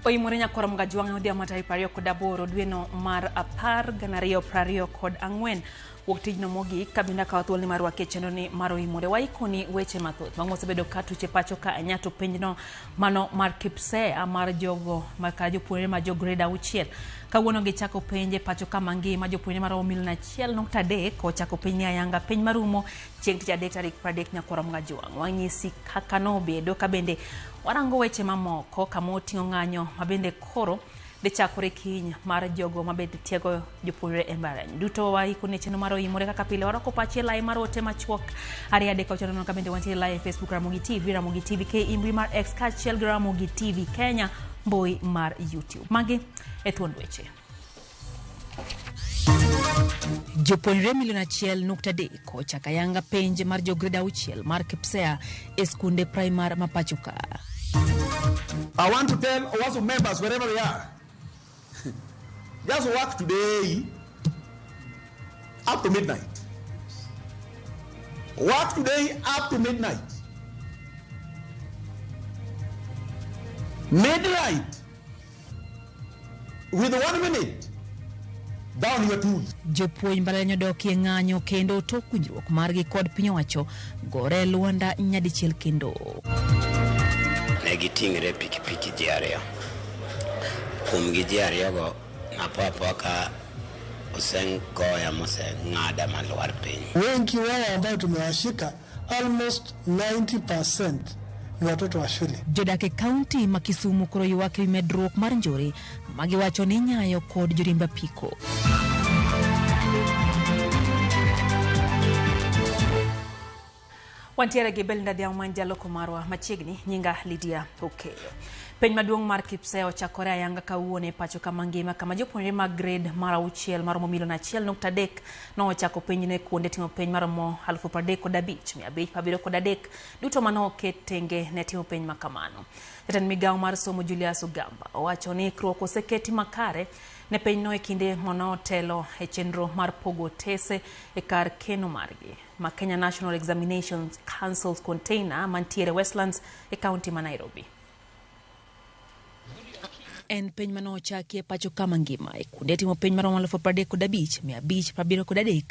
Oimore nyakoro Mgajwang' odhiambo tarik 28 dweno mar 10 2024 wuok tijno mogik kabinda kawo thuolo mar rwake chenro ni mar Oimore. Waikoni weche mathoth ma osebedo ka tuche pacho ka ahinya to penjno mano mar KPSEA mar jogo kata jopuonjre ma jo grade 6 kawuono gichako penj e pacho ka mangima. Jopuonjre maromo milion 1.3 ochako penj ni ayanga penj marumo chieng' tich adek tarik 30 nyakwaro Mgajwang'. Wanyisi kaka nobedo ka bende warango weche mamoko kama oting'o ng'anyo ma bende koro dhi chakore kiny mar jogo ma bende tiego jopuonjre e mbalariany. Duto waikoni chenro mar Oimore kaka pile warwako pachi e lai mar ote machuok 2 3 6 nono ka bende wantie live e Facebook Ramogi TV, Ramogi TV K mbui mar X kaachiel gi Ramogi TV Kenya mbui mar YouTube. Magi e thuond weche. Jopuonjre milion 1.3 ochako ayanga penj mar jo grade 6 mar KPSEA e skunde primar ma pacho ka. I want to tell OWASU members wherever they are, just work today up to midnight. Work today up to midnight. Midnight with 1 minute down your tools. Jopuonj mbalariany odokie ng'anyo kendo tok winjruok margi kod piny owacho gore lwanda nyadichiel kendo. Ne giting're pikipiki ji ariyo. Kuomgi ji ariyogo napo apoa ka osegoya moseng'ada malwar piny. Wengi wao ambao tumewashika almost 90% ni watoto wa shule. Jodak e kaunti ma Kisumu koro ywak ewi medruok mar njore magiwacho ni nyayo kod joriemb apiko. Wantiere gi Belinda Dhiambo man jaloko marwa machiegni, nyinga Lydia Okeyo. Penj maduong' mar KPSEA ochakore ayanga kawuono e pacho kama ngima kama jopuonjre mag grade mar 6 maromo milion 1.3 nochako penjno e kuonde timo penj maromo 35,573 duto mano oket tenge ne timo penj makamano. Jatend migawo mar somo Julius Ogamba owacho ni ikruok oseketi makare ne penjno e kinde manotelo e chenro mar pogo otese e kar keno margi ma Kenya National Examinations Council container mantiere Westlands e kaunti ma Nairobi. En penj mane ochaki e pacho kama ngima e kuonde timo penj maromo 35,573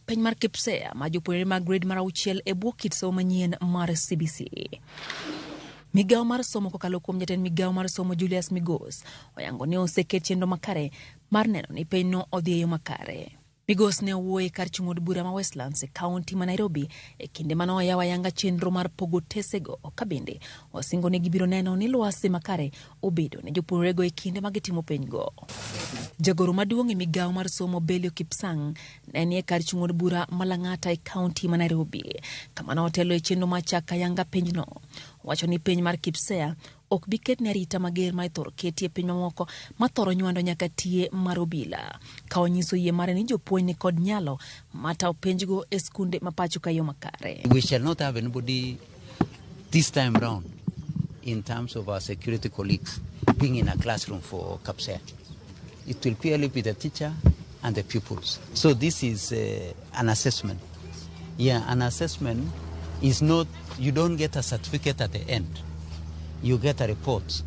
penj mar KPSEA ma jopuonjre mag grade mar 6 e bwo kit somo manyien mar CBC. Migawo mar somo kokalo kuom jatend migawo mar somo Julius Migos oyango ni oseket chenro makare mar neno ni penjno odhi e yo makare. Migos ne owuoyo e kar chung' od bura ma Westlands e kaunti ma Nairobi e kinde mane oyawo ayanga chenro mar pogo otesego ka bende osingo ni gibiro neno ni lwasi makare obedo ne jopuonjrego e kinde ma gitimo penjgo. Jagoro maduong' e migawo mar somo Belio Kipsang ne ni e kar chung' od bura ma Lang'ata e kaunti ma Nairobi kama ne otelo e chenro mar chako ayanga penjno. Owacho ni penj mar KPSEA ok bi ketne arita mager ma ithoro keti e piny mamoko ma thoro nywando nyaka tie mar obila. Ka onyiso yie mare ni jopuonj ni kod nyalo mar tawo penjgo e skunde ma pacho ka yo makare. We shall not have anybody this time round in terms of our security colleagues being in a classroom for KPSEA. It will purely be the teacher and the pupils. So this is an assessment. Yeah, an assessment is not, you don't get a certificate at the end. You get a report.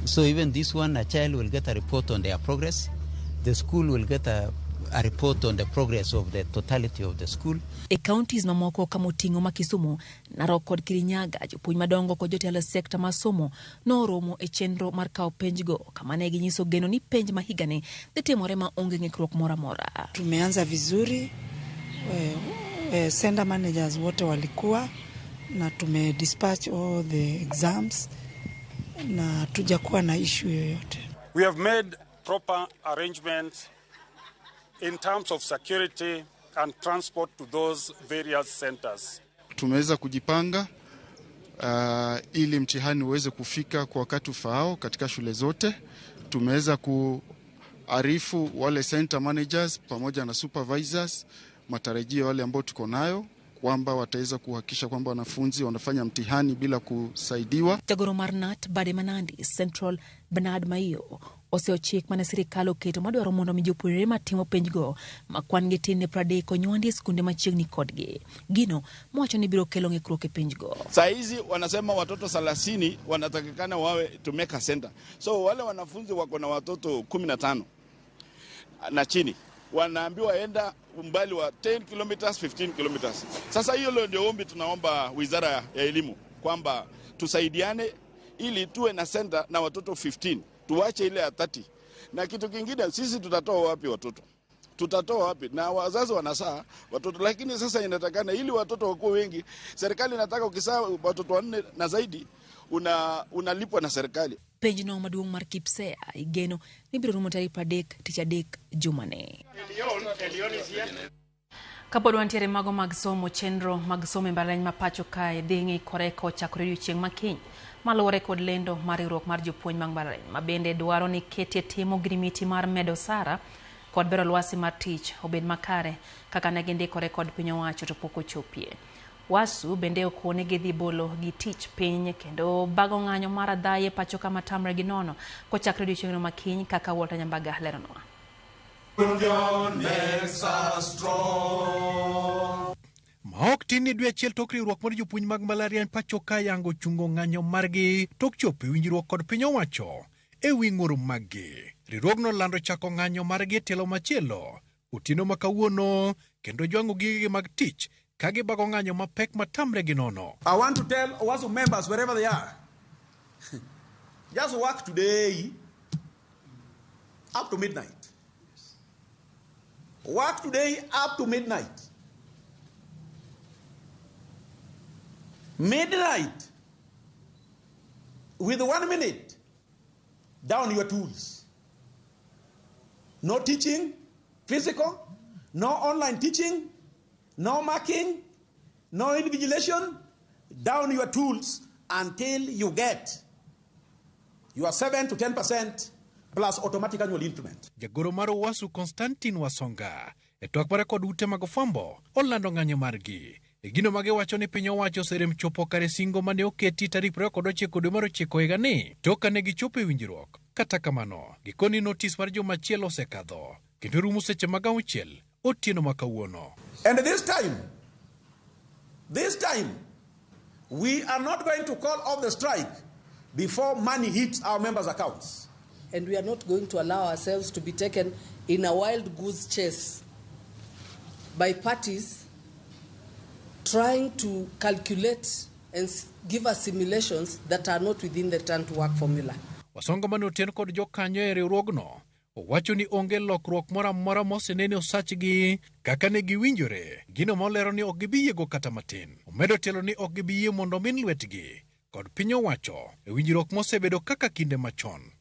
So even this one, a child will get a report on their progress. The school will get a report on the progress of the totality of the school. E counties mamoko kama oting'o ma Kisumu, Narok kod Kirinyaga, jopuonj madongo kod jotelo e sekta mar somo noromo e chenro mar kawo penjgo kama ne ginyiso geno ni penj ma higani dhi timore ma onge ng'ikruok moro amora. Tumeanza vizuri, center managers wote walikuwa na tume dispatch all the exams na tujakuwa na issue yoyote. We have made proper arrangements in terms of security and transport to those various centers. Tumeweza kujipanga ili mtihani uweze kufika kwa wakati ufaao katika shule zote. Tumeweza kuarifu wale center managers pamoja na supervisors matarajio wale ambao tuko nayo kwamba wataweza kuhakikisha kwamba wanafunzi wanafanya mtihani bila kusaidiwa. Jagoro mar KNUT bade ma Nandi Central Bernard Maiyo oseyo chik mane sirikal oketo madwaro mondo mi jopuonjre matimo penjgo ma kwan gi tin ne 30 onywandi e skunde machiegni kodgi. Gino mowacho ni biro kelo ng'ikruok e penjgo. Saa hizi wanasema watoto 30 wanatakikana wawe to make a center. So wale wanafunzi wako na watoto 15 na chini wanaambiwa enda umbali wa 10 kilometers, 15 kilometers. Sasa hiyo ndio ombi tunaomba Wizara ya Elimu kwamba tusaidiane ili tuwe na center na watoto 15, tuache ile ya 30. Na kitu kingine, sisi tutatoa wapi watoto? Tutatoa wapi? Na wazazi wanasaa watoto, lakini sasa inatakana ili watoto wakuwe wengi, serikali inataka ukisaa watoto 4 na zaidi unalipwa na serikali. Penj no maduong' mar KPSEA igeno ni biro rumo tarik 30 tich adek jumani. Kapod wantiere mago mag somo, chenro mag somo e mbalariany ma pacho kae dhi ng'ikore kochakore odiochieng' ma kiny maluwore kod lendo mar riwruok mar jopuonj mag mbalariany ma bende dwaro ni ketie timo ogirimiti mar medo osara kod bero lwasi mar tich obed makare kaka ne gindikore kod piny owacho to pok ochopie. Wasu bende okone gidhi bolo gi tich piny kendo bago ng'anyo mar adhaye pacho kama tamre gi nono kochakre odiochieng'no ma kiny kaka Walter Nyambaga leronwa. Maok tin ni dwe achiel tok riwruok mar jopuonj mag mbalariany pacho ka yango chungo ng'anyo margi tok chopo e winjruok kod piny owacho e wi ng'ur maggi. Riwruogno lando chako ng'anyo margi e tielo machielo otieno ma kawuono kendo jwang'o gigegi mag tich ka gibago ng'anyo mapek matamre gi nono. I want to tell OWASU members wherever they are, just work today up to midnight. Work today up to midnight. Midnight, with 1 minute, down your tools. No teaching, physical, no online teaching, no marking, no invigilation. Down your tools until you get your 7 to 10% plus automatic annual increment. Jagoro mar OWASU Constantine Wasonga e twak mare kod ute mag fwambo olando ng'anyo margi. E gino magiwacho ni piny owacho oserem chopo kare singo mane oketi tarik 29 dwe mar 9 higani tok kane gichopo e winjruok. Kata kamano, gikoni notis mar juma achiel osekadho kendo rumo seche mag 6 otieno ma kawuono. And this time, we are not going to call off the strike before money hits our members' accounts. And we are not going to allow ourselves to be taken in a wild goose chase by parties trying to calculate and give us simulations that are not within the return to work formula. Wasonga mane oten kod jokanyo e riwruogno owacho ni onge lokruok moro amora mosenene osachgi kaka ne giwinjore, gino molero ni ok gibi yiego kata matin. Omedo telo ni ok gibi yie mondo min lwetgi kod piny owacho e winjruok mosebedo kaka kinde machon.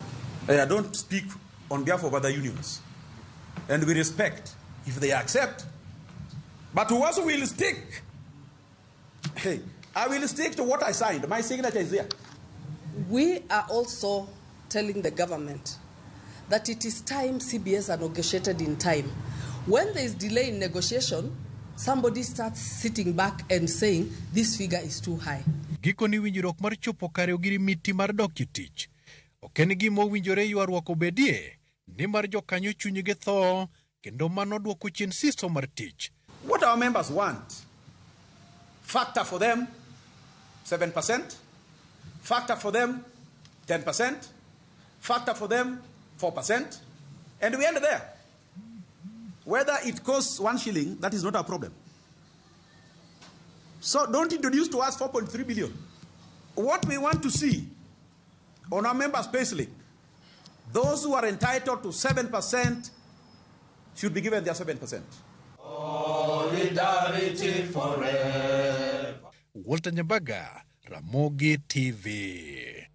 I don't speak on behalf of other unions, and we respect if they accept, but OWASU will stick. Hey, I will stick to what I signed. My signature is there. We are also telling the government that it is time CBS are negotiated in time. When there is delay in negotiation, somebody starts sitting back and saying this figure is too high. Gikoni winjruok mar chopo kare ogirimiti mar dok e tich ok en gima owinjore ywaruok obedie nimar jokanyo chunygi tho kendo mano duoko chien siso mar tich. What our members want, factor for them 7%, factor for them 10%, factor for them 4%, and we end there. Whether it costs 1 shilling, that is not our problem. So don't introduce to us 4.3 billion. What we want to see on our members' payslip, those who are entitled to 7% should be given their 7%. Solidarity forever. Walter Nyambaga, Ramogi TV.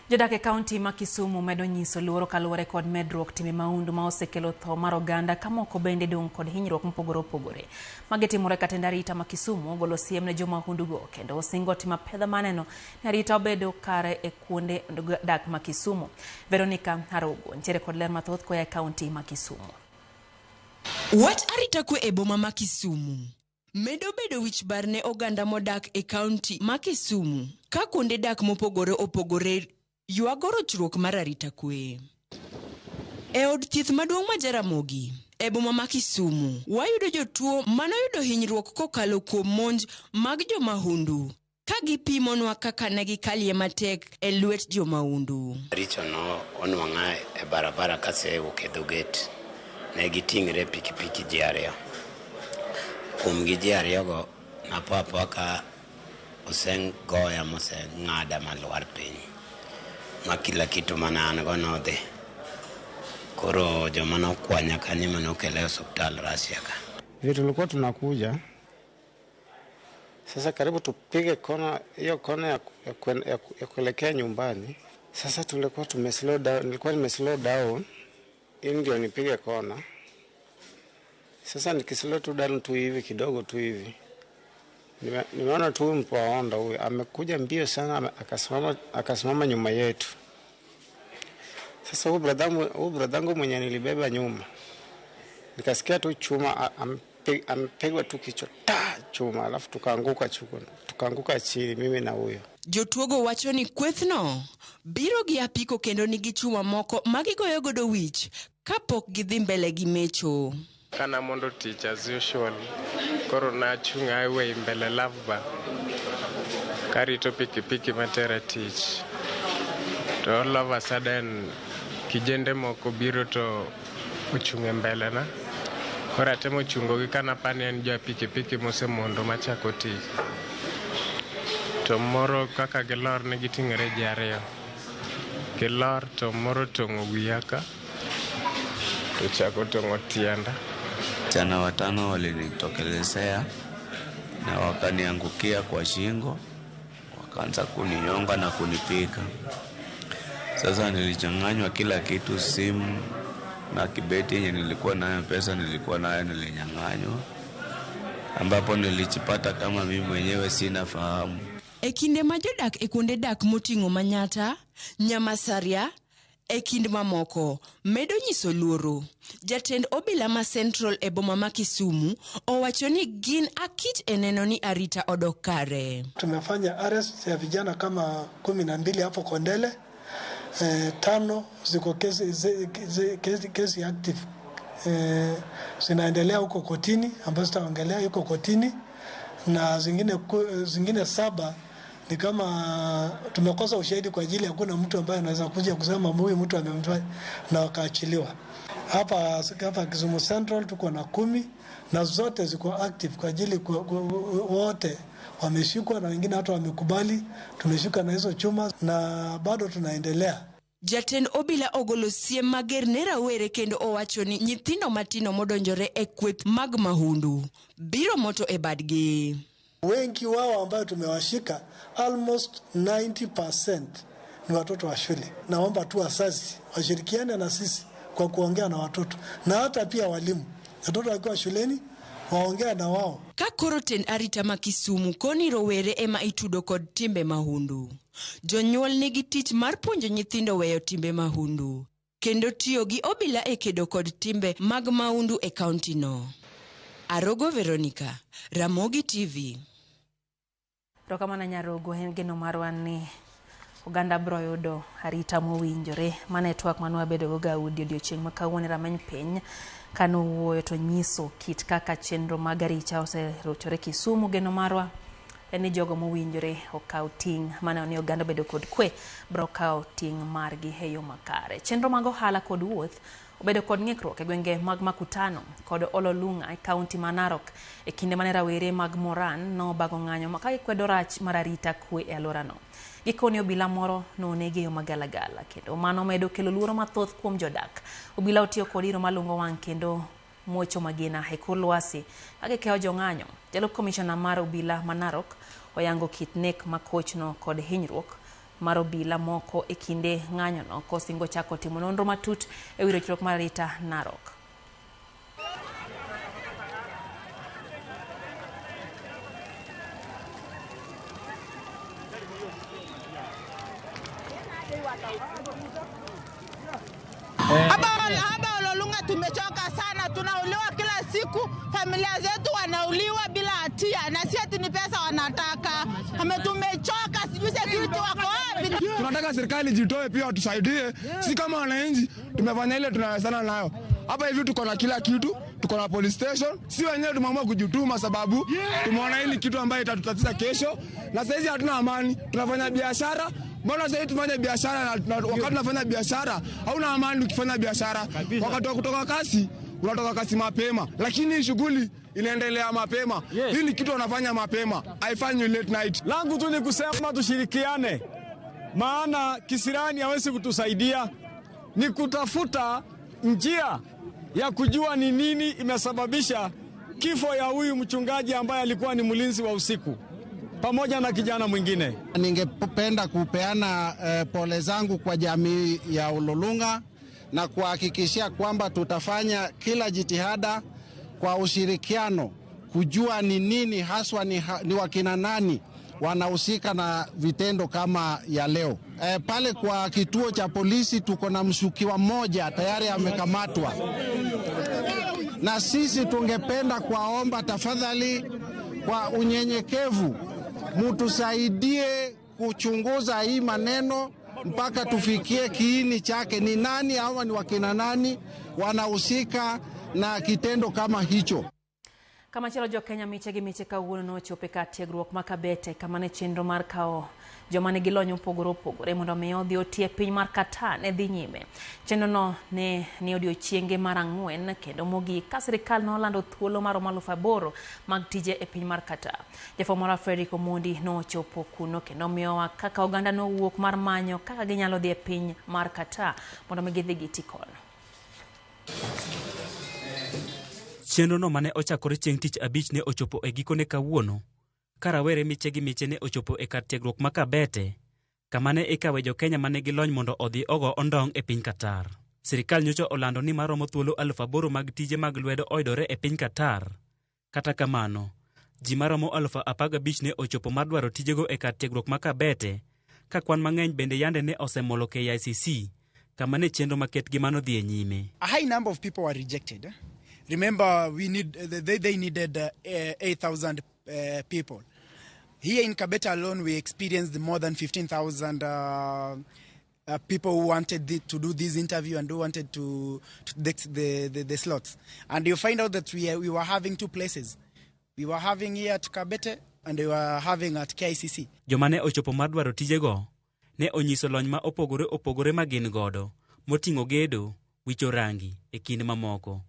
Jodak e kaunti ma Kisumu medo nyiso luoro kaluwore kod medruok timbe mahundu ma osekelo tho mar oganda ka moko bende dong' kod hinyruok mopogore opogore. Magi timore ka tend arita ma Kisumu ogolo siem ne jomahundugo kendo osingo timo apedha maneno ni arita obedo kare e kuonde dak ma Kisumu. Veronica Arogo nitiere kod ler mathoth koa e kaunti ma Kisumu. Wach arita kwe e boma ma Kisumu. Medo bedo wich bar ne oganda modak e kaunti ma Kisumu ka kuonde dak mopogore opogore ywago rochruok mar arita kwe. E od thieth maduong' ma Jaramogi e boma ma Kisumu, wayudo jotuo manoyudo hinyruok kokalo kuom monj mag jomahundu ka gipimonwa kaka ne gikalie matek e lwet jomahundu. Richo no onwang'a e barabara kasewuok e dho gate. Ne giting're pikipiki ji ariyo. Kuom gi ji ariyogo napo apoa ka osegoya moseng'ada malwar piny ma kila kitu mane an go nodhi. Koro joma nokwanya kanyo manokela e osiptal Russia ka. Vile tulikuwa tunakuja sasa, karibu tupige kona hiyo, kona ya kuelekea nyumbani. Sasa tulikuwa tume slow down, nilikuwa nime slow down ili ndio nipige kona. Sasa nikislow tu down tu hivi kidogo tu hivi, nimeona tu huyu mpoa Honda huyu amekuja mbio sana, akasimama nyuma yetu. Sasa huyu brother mwenye nilibeba nyuma, nikasikia tu chuma amepigwa tu kichwa ta chuma, alafu tukaanguka chini mimi na huyo. Jotuogo wacho ni kwethno biro gi apiko kendo nigi chuma moko magigoyo godo wich kapok gidhi mbele gi mecho. Kana mondo tich as usual, koro nachung' highway mbele Love Bar karito pikipiki matera tich. To all of a sudden kijende moko biro to ochung' e mbele na. Koro atemo chungogi kanapani en ja pikipiki mosemondo machako tich. To moro kaka gilor ne giting'ore ji ariyo. Gilor to moro tong'o wiya ka, to chako tong'o tienda. Vijana watano walinitokelezea na wakaniangukia kwa shingo, wakaanza kuninyonga na kunipika. Sasa nilichanganywa kila kitu, simu na kibeti yenye nilikuwa nayo, pesa nilikuwa nayo nilinyang'anywa, ambapo nilijipata kama mimi mwenyewe sina fahamu. E kinde ma jodak e kuonde dak moting'o Manyata, Nyamasaria, e kind mamoko medo nyiso luoro. Jatend obila ma Central e boma ma Kisumu owacho ni gin akich e neno ni arita odok kare. Tumefanya arrest ya vijana kama 12 hapo Kondele, 5 ziko kesi active, zinaendelea huko kotini, ambazo tutaongelea huko kotini, na zingine 7 ni kama tumekosa ushahidi kwa ajili hakuna mtu ambaye anaweza kuja kusema huyu mtu amemfanya na wakaachiliwa. Hapa Kisumu Central tuko na 10 na zote ziko active kwa ajili wote wameshikwa na wengine hata wamekubali, tumeshika na hizo chuma na bado tunaendelea. Jatend obila ogolo siem mager ne rawere kendo owacho ni nyithindo matindo modonjore e kweth mag mahundu biro moto e badgi. Wengi wao ambao tumewashika almost 90% ni watoto wa shule. Naomba tu wazazi washirikiane na sisi kwa kuongea na watoto na hata pia walimu. Watoto wakiwa shuleni waongea na wao. Ka koro tend arita ma Kisumu koni rowere ema itudo kod timbe mahundu. Jonyuol nigi tich mar puonjo nyithindo weyo timbe mahundu kendo tiyo gi obila e kedo kod timbe mag mahundu e kaunti no. Arogo Veronica, Ramogi TV. Rokamana Nyarogo, en geno marwa ni oganda biro yudo arita mowinjore. Mano e twak mane wabedogo Gaudi odiochieng' ma kawuono e rameny piny kanowuoyo to nyiso kit kaka chenro mag arita oserochore Kisumu. Geno marwa en ni jogo mowinjore okaw ting' mane ni oganda bedo kod kwe biro kawo ting' margi e yo makare. Chenro mag ohala kod wuoth obedo kod ng'ikruok e gwenge mag Makutano kod Ololunga e kaunti ma Narok e kinde mane rawere mag Moran nobago ng'anyo ka gikwedo rach mar arita kwe e alworano. Gikone obila moro nonegi e yo magalagala kendo mano medo kelo luoro mathoth kuom jodak. Obila otiyo kod iro malungo wang' kendo muocho magina e kor lwasi ka gikeyo jong'anyo. Jalup komishona mar obila ma Narok oyango kit nek ma kochno kod hinyruok mar obila moko e kinde ng'anyono kosingo chako timo nonro matut e wi rochruok mar arita Narok. Hapa Ololunga tumechoka sana, tunauliwa kila siku familia zetu wanauliwa bila hatia, na si ati ni pesa wanataka. Tumechoka, sijui security wako wapi. Tunataka serikali jitoe pia watusaidie. Si kama wananchi tumefanya ile tunawezana nayo. Hapa hivi tuko na kila kitu, tuko na police station. Si wenyewe tumeamua kujituma sababu tumeona hili kitu ambayo itatutatiza kesho. Na saizi hatuna amani, tunafanya biashara. Mbona sasa tufanye biashara na wakati tunafanya biashara hauna amani ukifanya biashara. Wakati wa kutoka kasi unatoka kasi mapema, lakini shughuli inaendelea mapema. Hii ni kitu wanafanya mapema, haifanyi late night. Langu tu ni kusema tushirikiane, maana kisirani hawezi kutusaidia. Ni kutafuta njia ya kujua ni nini imesababisha kifo ya huyu mchungaji ambaye alikuwa ni mlinzi wa usiku pamoja na kijana mwingine. Ningependa kupeana pole zangu kwa jamii ya Ololunga na kuhakikishia kwamba tutafanya kila jitihada kwa ushirikiano kujua ni nini haswa ni wakina nani wanahusika na vitendo kama ya leo. Pale kwa kituo cha polisi tuko na mshukiwa mmoja tayari amekamatwa. Na sisi tungependa kuwaomba tafadhali kwa unyenyekevu mutusaidie kuchunguza hii maneno mpaka tufikie kiini chake, ni nani ama ni wakina nani wanahusika na kitendo kama hicho. Kama chielo jo Kenya miche gi miche kawuono nochopo e kar tiegruok ma Kabete kama ne chenro mar kawo joma nigi lony mopogore opogore mondo mi odhi oti e piny mar Qatar ne dhi nyime. Chenro no ne ni odiochienge mar 4 kendo mogik ka sirikal nolando thuolo maromo 8,000 mag tije e piny mar Qatar. Jafwambo marwa Fredrick Omondi nochopo kuno kendo miyowa kaka oganda nowuok mar manyo kaka ginyalo dhi e piny mar Qatar mondo mi gidhi giti kono. Chenro no mane ochakore chieng' tich abich ne ochopo e gikone kawuono, ka rawere miche gi miche ne ochopo e kar tiegruok ma Kabete, kama ne ikawe jo Kenya mane gi lony mondo odhi ogo ondong' e piny Qatar. Sirikal nyocha olando ni maromo thuolo 8,000 mag tije mag lwedo oyudore e piny Qatar. Kata kamano, ji maromo 15,000 ne ochopo mar dwaro tijego e kar tiegruok ma Kabete, ka kwan mang'eny bende yande ne osemolo KICC, kama ne chenro maketgi mano dhi e nyime. A high number of people were rejected. Remember, they needed 8,000 people. Here in Kabete alone, we experienced more than 15,000 people who wanted to do this interview and who wanted to take the slots. And you find out that we were having two places. We were having here at Kabete and we were having at KICC. Joma ne ochopo mar dwaro tijego ne onyiso lony ma opogore opogore ma gin godo, moting'o gedo, wicho rangi e kind mamoko.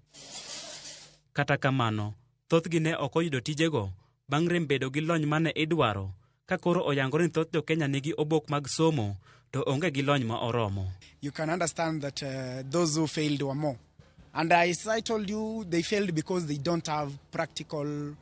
Kata kamano, thothgi ne ok oyudo tijego bang' rem bedo gi lony mane idwaro, ka koro oyangore ni thoth jo Kenya nigi obok mag somo to onge gi lony ma oromo. You can understand that those who failed were more. And as I told you, they failed because they don't have practical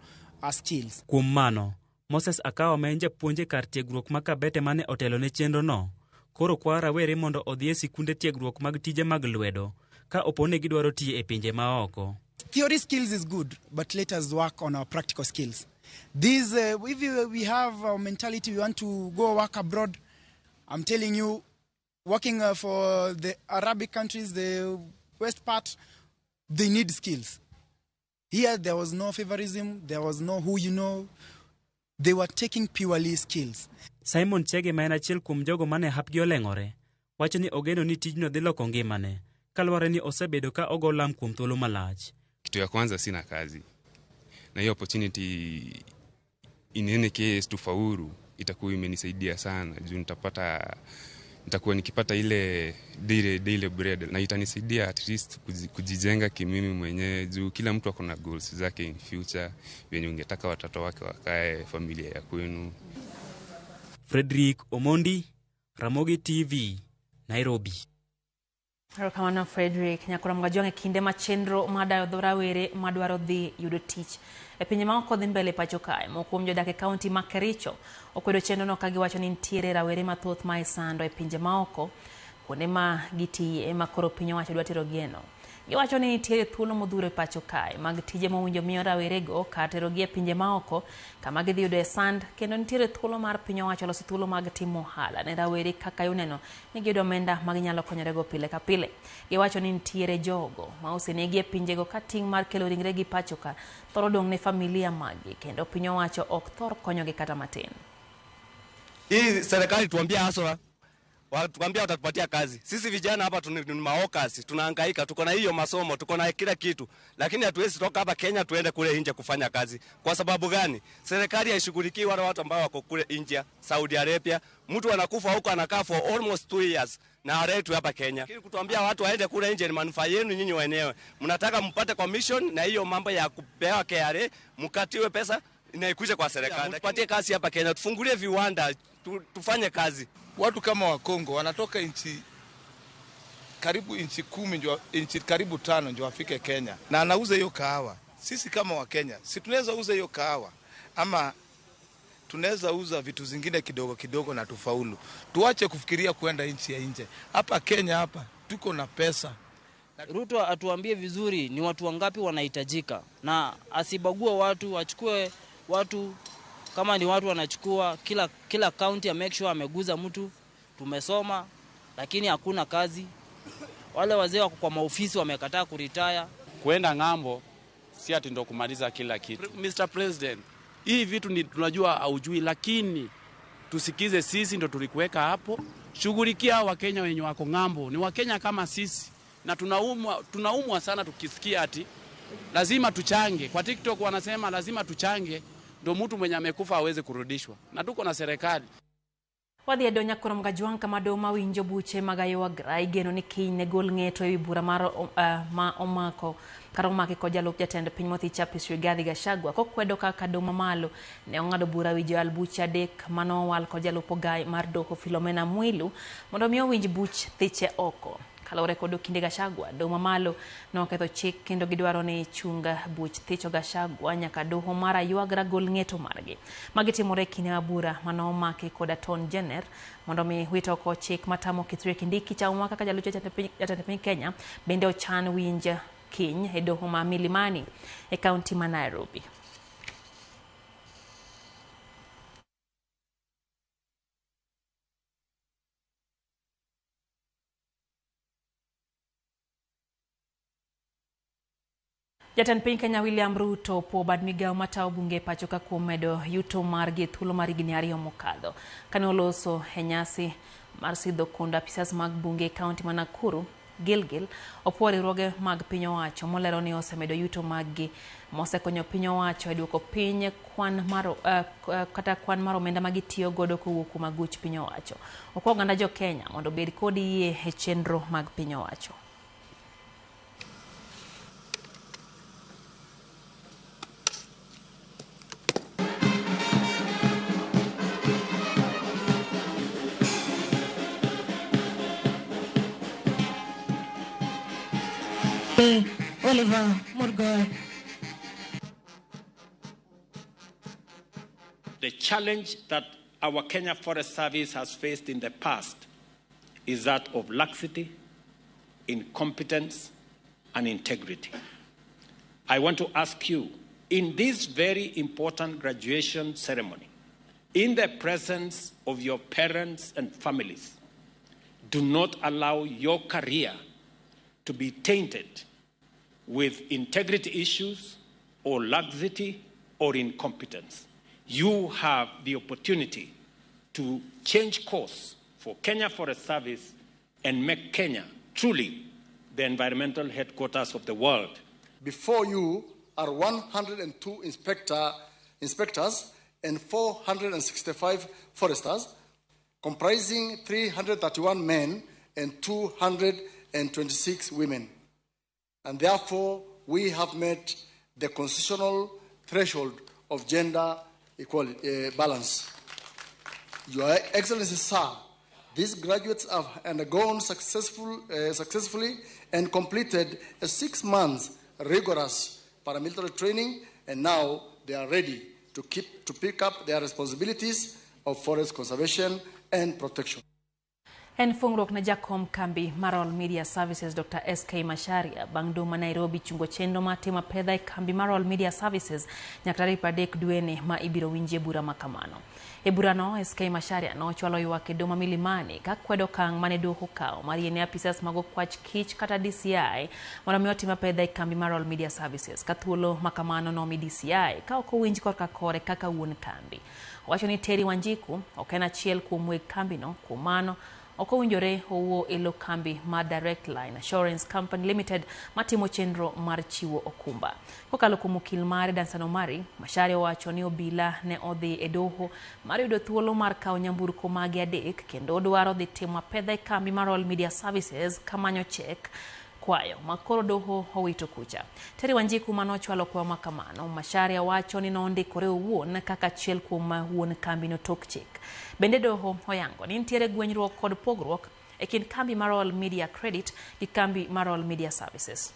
skills. Kuom mano, Moses Akawa ma en japuonj e kar tiegruok ma Kabete mane otelo ne chenro no, koro kwayo rawere mondo odhi e sikunde tiegruok mag tije mag lwedo ka opo ni gidwaro tiyo e pinje maoko. Theory skills is good, but let us work on our practical skills. These, if we have our mentality, we want to go work abroad. I'm telling you, working for the Arabic countries, the West part, they need skills. Here there was no favorism, there was no who you know. They were taking purely skills. Simon Chege ma en achiel kuom jogo mane hapgi oleng'ore, wacho ni ogeno ni tijno dhi loko ngimane, kaluwore ni osebedo ka ogo lam kuom thuolo malach. Kitu ya kwanza, sina kazi, na hiyo opportunity in any case tufaulu itakuwa imenisaidia sana juu nitakuwa nikipata ile daily bread, na itanisaidia at least kujijenga kimimi mwenyewe juu kila mtu akona goals zake in future, venye ungetaka watoto wake wakae, familia ya kwenu. Frederick Omondi, Ramogi TV, Nairobi. Erokamano Frederick. Nyakora Mgajwang' e kinde ma chenro mar dayo dho rawere madwaro dhi yudo tich e pinje maoko dhi mbele pacho kae. Moko kuom jodak e kaunti ma Kericho okwedo chenrono ka giwacho ni nitiere rawere mathoth ma isando e pinje maoko kuonde ma gitiye ema koro piny owacho dwa tero gieno. Giwacho ni nitiere thuolo modhuro e pacho kae mag tije mowinjo miyo rawerego kar terogi e pinje maoko kama gidhi yudoe sand, kendo nitiere thuolo mar piny owacho loso thuolo mag timo ohala ne rawere kaka ineno ni giyudo omenda ma ginyalo konyorego pile ka pile. Giwacho ni nitiere jogo ma osenegi e pinjego ka ting' mar kelo ringregi pacho ka thoro dong' ne familia maggi kendo piny owacho ok thor konyogi kata matin. Hii serikali tuambia haswa, watuambia watatupatia kazi. Sisi vijana hapa ni maokasi, tunahangaika, tuko na hiyo masomo, tuko na kila kitu, lakini hatuwezi toka hapa Kenya tuende kule nje kufanya kazi. Kwa sababu gani? Serikali haishughulikii wale watu ambao wako kule India, Saudi Arabia. Mtu anakufa huko anakaa for almost 2 years na aletwe hapa Kenya. Lakini kutuambia watu waende kule nje ni manufaa yenu nyinyi wenyewe. Mnataka mpate commission na hiyo mambo ya kupewa KRA, mkatiwe pesa inaikuja kwa serikali. Tupatie kazi hapa Kenya, tufungulie viwanda, tufanye kazi. Watu kama wa Kongo wanatoka nchi karibu nchi 10, nchi karibu 5 ndio wafike Kenya. Na anauza hiyo kahawa. Sisi kama wa Kenya, si tunaweza uza hiyo kahawa ama tunaweza uza vitu zingine kidogo kidogo na tufaulu. Tuache kufikiria kwenda nchi ya nje. Hapa Kenya hapa tuko na pesa. Ruto atuambie vizuri ni watu wangapi wanahitajika na asibague watu, achukue watu kama ni watu wanachukua kila county, make sure ameguza mtu. Tumesoma lakini hakuna kazi. Wale wazee wako kwa maofisi wamekataa kuretire. Kuenda ng'ambo si ati ndo kumaliza kila kitu. Mr. President, hii vitu ni tunajua haujui, lakini tusikize sisi ndo tulikuweka hapo. Shughulikia Wakenya wenye wako ng'ambo, ni Wakenya kama sisi, na tunaumwa sana tukisikia ati lazima tuchange. Kwa TikTok wanasema lazima tuchange ndo mtu mwenye amekufa aweze kurudishwa. Na tuko na serikali. Wadhi e donya koro mgajwang' kama doho mawinjo buche mag Aywagra igeno ni kiny ne gol ng'eto ewi bura mar ma omako kar omaki kod jalup jatend piny mothi Chapis Rigathi Gachagua kokwedo kaka doho mamalo ne ong'ado bura wi joyal buche 3 manowal kod jalup ogai mar doho Philomena Mwilu mondo mi owinj buch thiche oko. Kaluwore kod okinde Gachagua, doho mamalo noketho chik kendo gidwaro ni chunga buch thicho Gachagua nyaka doho mar Aywagra gol ng'eto margi. Magi timore e kinde ma bura manomaki kod Attorney General mondo mi wit oko chik matamo Kithure Kindiki chauma kaka jalup jatend piny Kenya bende ochan winj kiny e doho ma Milimani e kaunti ma Nairobi. Jatend piny Kenya William Ruto opuo bad migao matayo bunge pacho ka kuom medo yuto margi e thuolo mar higni 2 mokadho. Kane oloso e nyasi mar sidho kund apisas mag bunge e kaunti ma Nakuru, Gilgil, opuo riwruoge mag piny owacho molero ni osemedo yuto maggi mosekonyo piny owacho e duoko piny kwan mar kata kwan mar omenda magitiyo godo kowuok kuom aguch piny owacho. Okwa oganda jo Kenya mondo obed kod yie e chenro mag piny owacho. Oliver Murgoy. The challenge that our Kenya Forest Service has faced in the past is that of laxity, incompetence, and integrity. I want to ask you, in this very important graduation ceremony, in the presence of your parents and families, do not allow your career to be tainted with integrity issues or laxity or incompetence. You have the opportunity to change course for Kenya Forest Service and make Kenya truly the environmental headquarters of the world. Before you are 102 inspectors and 465 foresters, comprising 331 men and 226 women. And therefore, we have met the constitutional threshold of gender equality, balance. Your Excellency, sir, these graduates have undergone successfully and completed a 6 months rigorous paramilitary training, and now they are ready to pick up their responsibilities of forest conservation and protection. En fungruok ne jakom kambi mar Royal Media Services Dr. SK Macharia bang' doho ma Nairobi chungo chenro mar timo apedha e kambi mar Royal Media Services nyaka tarik 30 dweni ma ibiro winjie bura ma kamano. E burano, SK Macharia nochwalo ywak e doho ma Milimani ka kwedo okang' mane doho okawo mar yiene apisas mag okwach kich kata DCI mondo mi otim apedha e kambi mar Royal Media Services ka thuolo ma kamano nomi DCI ka ok owinj korka kore kaka wuon kambi. Owacho ni Terry Wanjiku ok en achiel kuom weg kambino, kuom mano ok owinjore owuo e lo kambi mar Direct Line Assurance Company Limited matimo chenro mar chiwo okumba. Kokalo kuom okil mare Dansan Omari, Macharia owacho ni obila ne odhi e doho mar yudo thuolo mar kawo nyamburko mage adek kendo odwaro dhi timo apedha e kambi mar Royal Media Services kamanyo chek kwayo ma koro doho owito kucha. Terry Wanjiku manochwalo kwayo ma kamano, Macharia wacho ni nondikore owuon kaka achiel kuom wuon kambino tok chik. Bende doho oyango ni nitiere gwenyruok kod pogruok e kind kambi mar Royal Media Credit gi kambi mar Royal Media Services.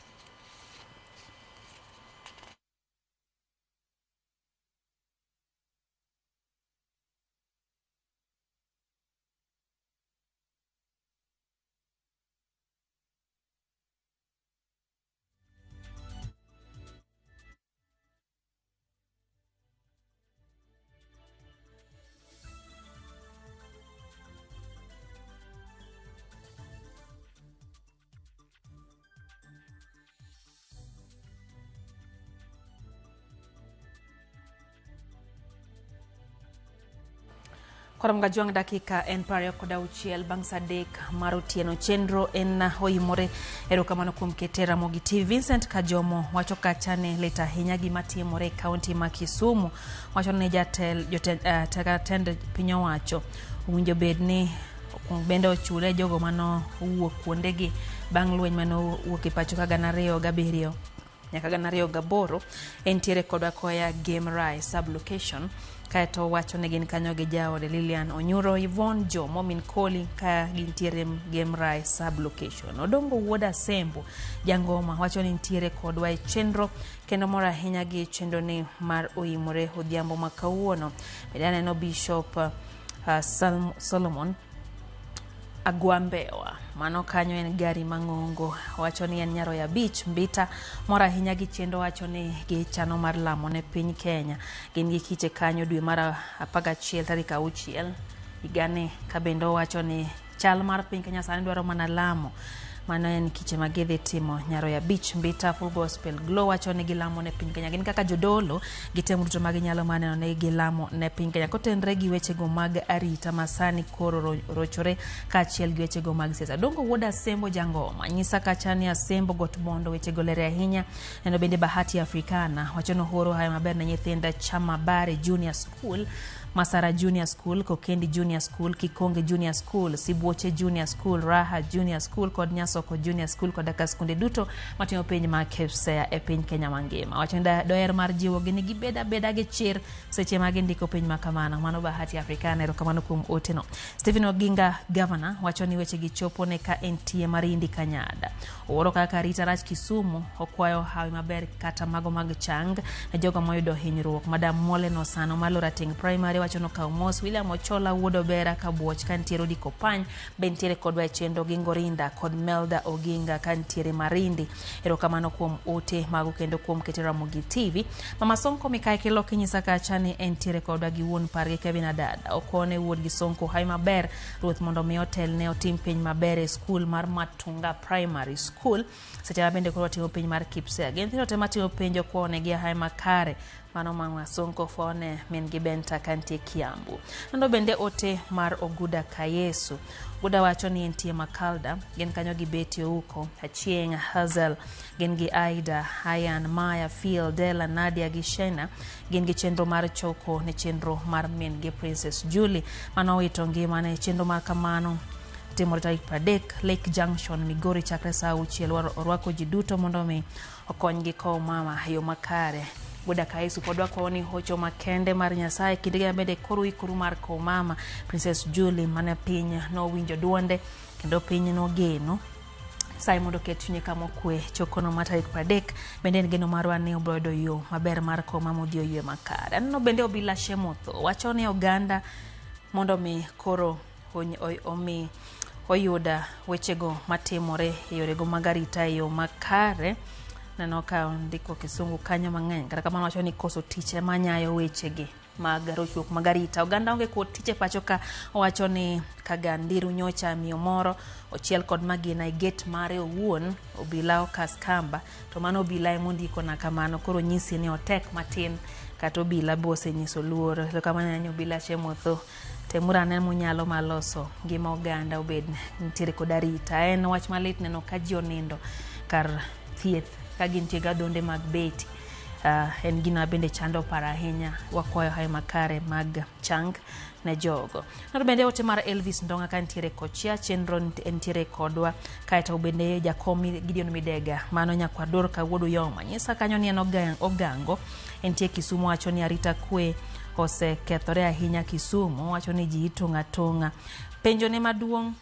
Koro mga dakika en 26 bang' saa 3 mar otieno. Chenro en oimore. Erokamano kuom kete Ramogi TV. Vincent Kajomo wacho kacha ni lit ahinya gima timore e kaunti ma Kisumu. Wacho ni jatend piny owacho owinjo bed ni bende ochule jogo mano owuok kuondegi bang' lweny mane owuok e pacho ka 2007 nyaka 2008. Entiere kodwa koya Game Rai sub-location. Kaeto wacho ni gin kanyo gi jaode Lilian Onyuro, Yvonne Jomo min Koli ka gintiere Game Rai sub-location. Odongo wuod Asembo Jangoma wacho ni nitiere kodwa e chenro kendo mor ahinya gi chenro ni mar oimore odhiambo ma kawuono. Bende aneno Bishop Solomon Agwambewa, mano kanyo en gari mang'ongo, wacho ni en Nyaroya Beach Mbita, mor ahinya gi chenro, wacho ni gichano mar lamo ne piny Kenya. Gin gi kiche kanyo dwe mar 11 tarik 6 higani. Ka bende owacho ni chal mar piny Kenya sani dwaro mana lamo. Mano en kiche ma gidhi timo Nyaroya Beach Mbita. Full Gospel Glow wacho ni gilamo ne piny Kenya. Gin kaka jodolo gitemo duto ma ginyalo mar neno ni gilamo ne piny Kenya kotenre gi wechego mag arita ma sani koro rochore kaachiel gi wechego mag siasa. Dongo wuod Asembo Jangoma nyisa kacha ni Asembo got mondo wechego lere ahinya. Neno bende Bahati Africana wacho ni horo hayo maber ne nyithinda Chamabare Junior School, Masara Junior School, Kokendi Junior School, Kikonge Junior School, Sibuoche Junior School, Raha Junior School kod Nyasoko Junior School koda ka skunde duto matimo piny mar KPSEA e piny Kenya mangima. Wacho ni doher mar jiwogi ni gibed abeda gi chir seche ma gindiko piny ma kamano. Mano Bahati Africana, erokamano kuom oteno. Stephen Oginga Governor wacho ni wechegi chopo ne ka entie Marindi Kanyada. Owuoro kaka arita rach Kisumu, okwayo hawi maber kata mago mag chang ne jogo moyudo hinyruok. Madam Moleno Osano mar Lorateng Primary wacho nokawo mos. William Ochola wuod Obera Kabuoch kantiere Odiko Pany be nitiere kodwa e chenro gi Ngorinda kod Melda Oginga kantiere Marindi. Erokamano kuom ote mago kendo kuom kete Ramogi TV. Mama Sonko Mikae Kilo kinyisa kacha ni entiere kodwa gi wuon pargi Kevin Adada. Okone wuod gi Sonko hawi maber ruoth mondo mi otelne otim piny maber e skul mar Matunga Primary School. Seche ma bende koro watimo piny mar KPSEA. Gin nyithindo te matimo penj okwonegi hawi makare. Mano Mama Sonko fone min gi Benta kantie Kiambu. Nendo bende ote mar Oguda Kayesu. Oguda wacho ni entie Makalda, gin kanyo gi Betty Ouko, Achieng' Hazel, gin gi Aida, Ayan, Maya, Phil, Dela, Nadia gi Shena, gin gi chenro mar choko ne chenro mar min gi Princess Julie mano owito ngimane. Chenro mar kamano timore tarik 30 Lake Junction, Migori chakre saa 6. Orwako ji duto mondo mi okonygi kowo mama e yo makare. Wuoda Kaesu pod wakwayo ni hocho makende mar Nyasaye kindegi bende koro ikoru mar kowo mama Princess Julie mane piny nowinjo duonde kendo piny nogeno. Nyasaye mondo oket chunye kama okwe. Chokono mar tarik 30 bende en geno marwa ni obiro yudo yo maber mar kowo mama odhi oywe makare. Aneno bende Obila Shemotho wacho ni oganda mondo mi koro omi oyud wechego matimore e yorego mag arita e yo makare. Neno ka ondiko kisungu kanyo mang'eny, kata kamano wacho ni koso tich ema nyayo wechegi mag rochruok mag arita. Oganda onge kod tich e pacho ka, owacho ni Kagandiru nyocha miyo moro ochiel kod magina e gate mare owuon, obila okas kamba, to mano obila ema ondikona kamano, koro nyisi ni otek matin kata obila be osenyiso luor. Erokamano ahinya obila Chemotho. Temuru ane munyalo mar loso ngima oganda obed nitiere kod arita. En wach malit neno ka ji onindo kar thieth ka gintie gi adhonde mag beti. En gima bende chando paro ahinya. Wakwayo hawi makare mag chang ne jogo. Naro bende ote mar Elvis Ndonga ka nitiere kochia chenro nitiere kodwa kaeto bende jakom Gideon Midega mano nyakwar Dorka wuod Uyoma nyisa kanyo ni en ogango entie Kisumu wacho ni arita kwe osekethore ahinya Kisumu wacho ni ji itong'a tong'a. Penjo ne maduong'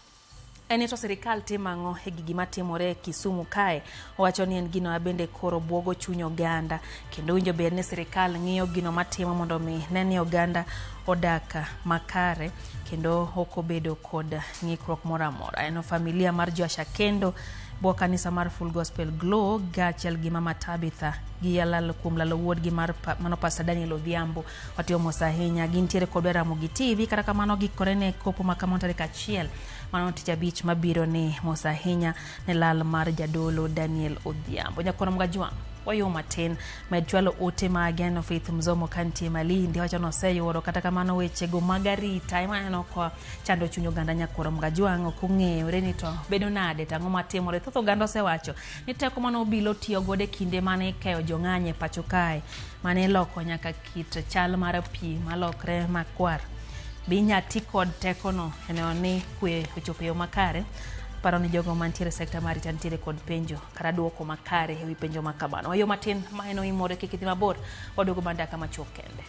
en ni to sirikal timo ang'o e gigi matimore e Kisumu kae? Owacho ni en gino bende koro buogo chuny oganda kendo winjo ber ni sirikal ng'iyo gino matimo mondo mi ne ni oganda odak makare kendo ok obedo kod ng'ikruok moro amora. En familia mar Joasha Kendo bwo kanisa mar Full Gospel Glow kaachiel gi Mama Tabitha gi lal kuom lalo wuodgi mar mano Pastor Daniel Odhiambo. Watimo mos ahinya, gintiere kodwa e Ramogi TV, kata kamano gikore ne kopo ma kamano tarik 1 mano tich abich mabiro ni mos ahinya ne lal mar jadolo Daniel Odhiambo. Nyakwar Mgajwang' wayo matin med chwalo ote mage. Aneno Faith Mzomo kantie Malindi wacho ni oseyudo, kata kamano wechego mag arita ema aneno ka chando chuny oganda Nyakwar Mgajwang' ok ong'eyore ni to bedo nade to ang'o matimore. Thoth oganda osewacho ni teko mane obila otiyo godo e kinde mane ikeyo jong'anyo e pacho kae mane iloko nyaka kit chal mar pi malokre makwar, be inya ti kod tekono e neno ni kwe ochopo e yo makare. Paro ni jogo mantiere e sekta mar arita nitiere kod penjo kata duoko makare ewi penjo ma kamano. Wayo matin ma en oimore kik idhi mabor, waduogo bang' dakika machuok kende.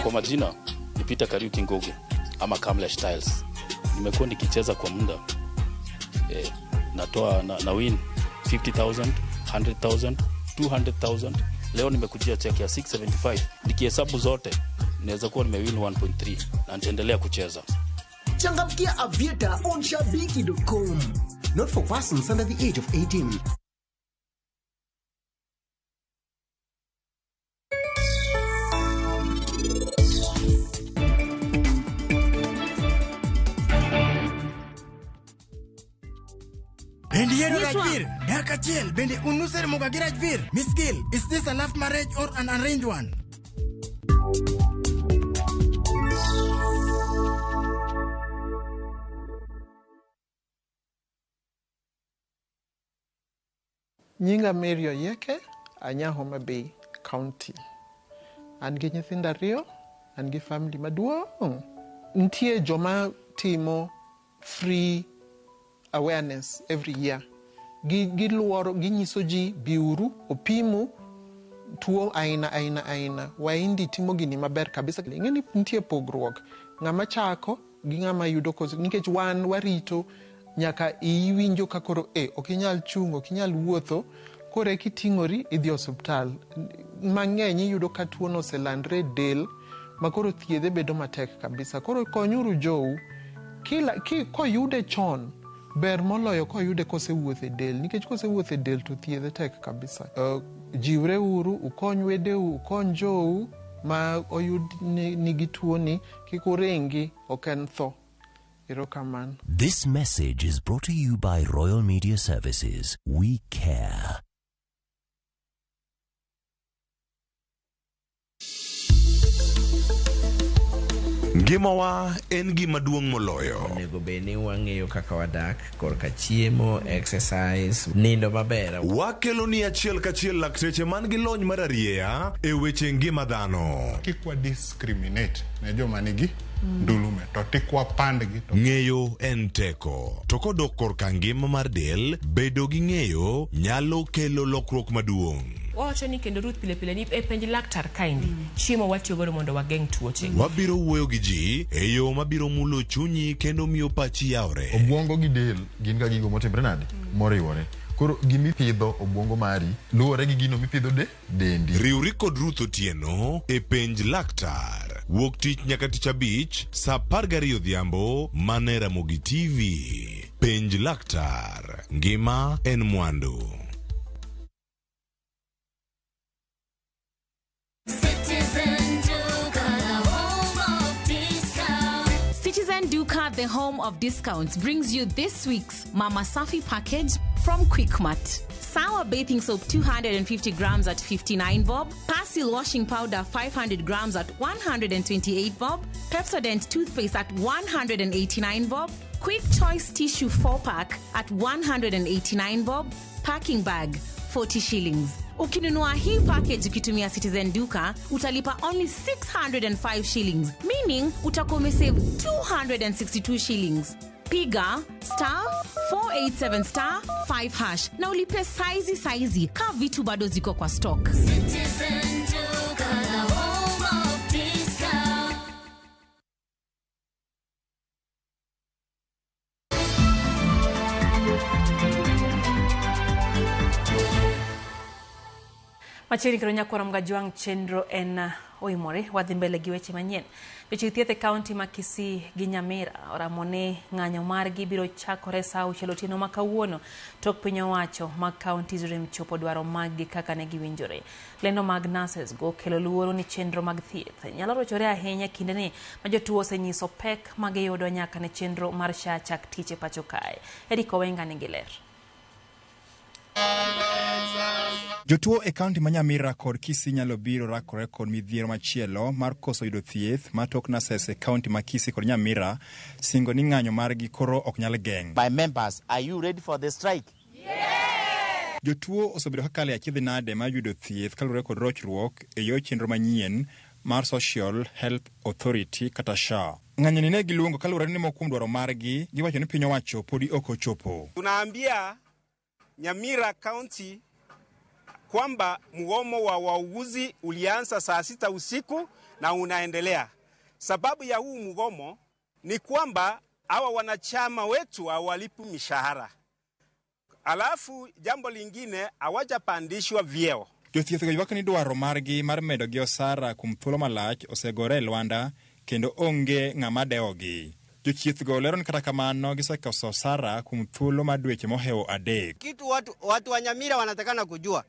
Kwa majina ni Peter Kariuki Ngugi ama Kamlesh Tiles. Nimekuwa nikicheza kwa muda. Natoa na win 50,000, 100,000, 200,000. Leo nimekujia check ya 675. Nikihesabu zote naweza kuwa nimewin 1.3 na nitaendelea kucheza. Changamkia Aviator on shabiki.com. Not for persons under the age of 18. Bende yiero Rajvir, dak achiel, bende un useromoga gi Rajvir? Miss Gill, is this a love marriage or an arranged one? Nyinga Mary Oyieke, anya Homa Bay County. An gi nyithindo ariyo, an gi family maduong'. Nitie joma timo free awareness every year. Giluoro, ginyiso ji biuru, opimu tuo aina aina aina. Waindi timo gini maber kabisa. Ing'e ni nitie pogruok. Ng'ama chako gi ng'ama yudo koso, nikech wan warito nyaka iwinjo ka koro ok inyal chung', ok inyal wuotho, koro eka iting'ori idhi osuptal. Mang'eny iyudo ka tuono oselandre e del ma koro thiedhe bedo matek kabisa. Koro konyuru jou. Koyude chon ber moloyo koyude kosewuotho e del, nikech kosewuotho e del to thiedhe tek kabisa. Jiwre uru, ukony wedeu, ukony jou ma oyud nigi tuoni, kik uringi, ok en tho. Erokamano. This message is brought to you by Royal Media Services. We care. Ngimawa en gima duong' moloyo. Onego bed ni wang'eyo kaka wadak korka chiemo, exercise, nindo maber. Wakelo ni achiel kachiel lakteche man gi lony mar arieya e weche ngima dhano. Kik wa discriminate ne joma nigi ndulume to tik wapandgi. Ng'eyo en teko. To kodok korka ngima mar del, bedo gi ng'eyo nyalo kelo lokruok maduong'. Wawacho ni kendo Ruth pile pile ni e penj laktar kaendi chiemo watiyo godo mondo wageng' tuoche. Wabiro wuoyo gi ji e yo mabiro mulo chunyi kendo miyo pachi yawre. Obwongo gi del gin ga gigo motimre nade? Moriwore. Koro gimipidho obwongo mari luwore gi gino mipidho de dendi. Riwri kod Ruth Otieno e penj laktar. Wuok tich nyaka tich abich saa 12 odhiambo mana e Ramogi TV. Penj laktar. Ngima en mwandu. Citizen Duka, the home of discounts. Citizen Duka, the home of discounts, brings you this week's Mama Safi package from Quickmart. Sour bathing soap 250 grams at 59 bob, Persil washing powder 500 grams at 128 bob, Pepsodent toothpaste at 189 bob, Quick Choice tissue 4 pack at 189 bob, packing bag 40 shillings. Ukinunua hii package ukitumia Citizen Duka utalipa only 605 shillings, meaning utakuwa umesave 262 shillings. Piga star 487 star 5 hash na ulipe saizi saizi ka vitu bado ziko kwa stock. Citizen Duka, the home of discounts. Machiegni kendo nyakwara Mgajwang' chenro en oimore wadhi mbele gi weche manyien. Jochiw thieth e kaunti ma Kisii gi Nyamira oramo ni ng'anyo margi biro chakore saa auchiel otieno ma kawuono tok piny owacho mag kauntis rem chopo dwaro maggi kaka ne giwinjore. Lendo mag nurses go kelo luoro ni chenro mag thieth nyalo rochore ahinya kindeni ma jotuo osenyiso pek ma giyudo nyaka ne chenro mar SHA chak tich e pacho kae. Eric Owenga nigi ler. Jotuo e kaunti ma Nyamira kod Kisii nyalo biro rakore kod midhiero machielo mar koso yudo thieth ma tok nurses e kaunti ma Kisii kod Nyamira singo ni ng'anyo margi koro ok nyal geng'. My members, are you ready for the strike? Jotuo osebedo kakalo e achiedh nade mar yudo thieth kaluwore kod rochruok e yor chenro manyien mar Social Health Authority kata SHA. Ng'anyo ni ne giluongo kaluwore ni moko kuom dwaro margi giwacho ni piny owacho podi ok ochopo. Tunaambia Nyamira County kwamba mgomo wa wauguzi ulianza saa 6 usiku na unaendelea. Sababu ya huu mgomo ni kwamba hawa wanachama wetu hawalipi mishahara. Alafu jambo lingine hawajapandishwa vyeo. Jothieth go ywak ni dwaro margi mar medo gi osara kuom thuolo malach osegore e lwanda kendo onge ng'ama dewogi. Jochieth go lero ni kata kamano gisekoso osara kuom thuolo mar dweche mohewo 3. Kitu watu wa Nyamira wanatakana kujua.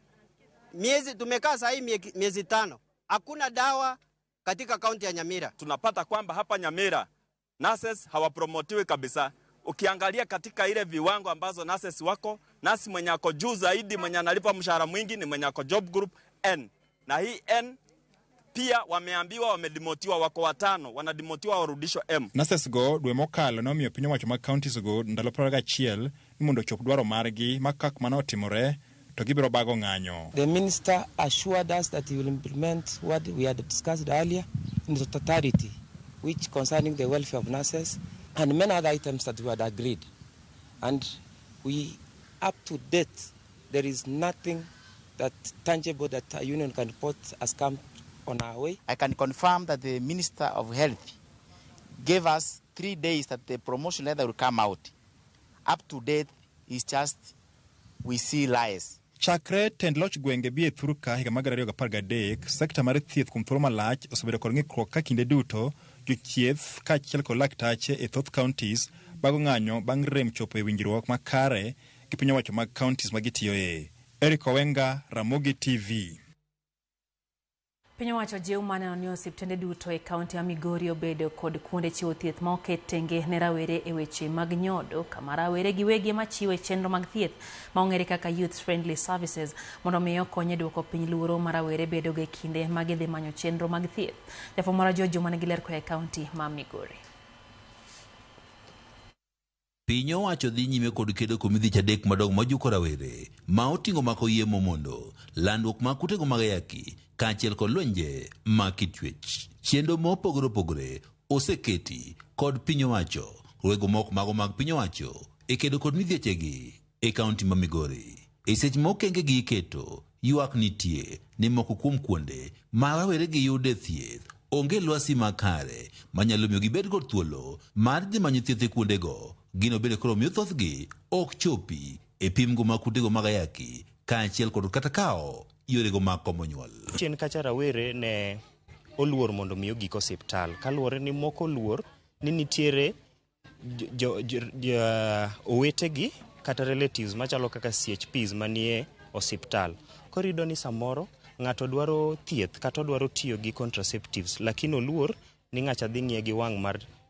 Miezi tumekaa saa hii miezi 5. Hakuna dawa katika kaunti ya Nyamira. Tunapata kwamba hapa Nyamira nurses hawapromotiwi kabisa. Ukiangalia katika ile viwango ambazo nurses wako, nurse mwenye ako juu zaidi, mwenye analipa mshahara mwingi ni mwenye ako job group N. Na hii N pia wameambiwa wamedemotiwa, wako 5, wanadimotiwa warudishwe M. Nurses go dwe mokalo nomiyo piny owacho mag counties go ndalo 21 ni mondo ochop dwaro margi ma kak mano otimore to gibiro bago ng'anyo. The minister assured us that he will implement what we had discussed earlier in the totality, which concerning the welfare of nurses and many other items that we had agreed. And we, up to date, there is nothing that tangible that a union can report has come on our way. I can confirm that the Minister of Health gave us 3 days that the promotion letter will come out. Up to date, it's just we see lies. Chakre tend loch gwenge bi e thurka higa mar 2013, sekta mar thieth kuom thuolo malach osebedo kod ng'ikruok ka kinde duto jochieth kaachiel kod laktache e thoth counties bago ng'anyo bang' rem chopo e winjruok makare gi piny owacho mag counties ma gitiyoe. Eric Owenga, Ramogi TV. Piny owacho jiw maneno ni osiptende duto e kaunti ya Migori obedo kod kuonde chiwo thieth ma oket tenge ne rawere e weche mag nyodo, kama rawere giwegi ema chiwo e chenro mag thieth ma ong'ere kaka Youth Friendly Services mondo mi okony e duoko piny luoro ma rawere bedogo e kinde ma gidhi manyo chenro mag thieth. Jafwambo Rajo Juma nigi ler koa e kaunti ma Migori. Piny owacho dhi nyime kod kedo kuom midhiche 3 madongo majuko rawere ma oting'o mako yie momondo, landruok mag kutego mag ayaki kaachiel kod lwenje mag kit chwech. Chenro mopogore opogore oseketi kod piny owacho, rwego moko mago mag piny owacho e kedo kod midhiechegi e kaunti ma Migori. E seche ma okenge gi iketo, Ywak nitie ni moko kuom kuonde ma rawere gi yude thieth onge lwasi makare manyalo miyo gibed kod thuolo mar dhi manyo thieth e kuondego. Gino bende koro miyo thothgi ok chopi e pimgo mag kutego mag ayaki kaachiel kod kata kawo yorego mag komo nyuol. Chien kacha rawere ne oluor mondo mi ogik osiptal kaluwore ni moko oluor ni nitiere owetegi kata relatives machalo kaka CHPs manie osiptal. Koro iyudo ni samoro ng'ato dwaro thieth kata odwaro tiyo gi contraceptives lakini oluor ni ng'acha dhi ng'iye gi wang'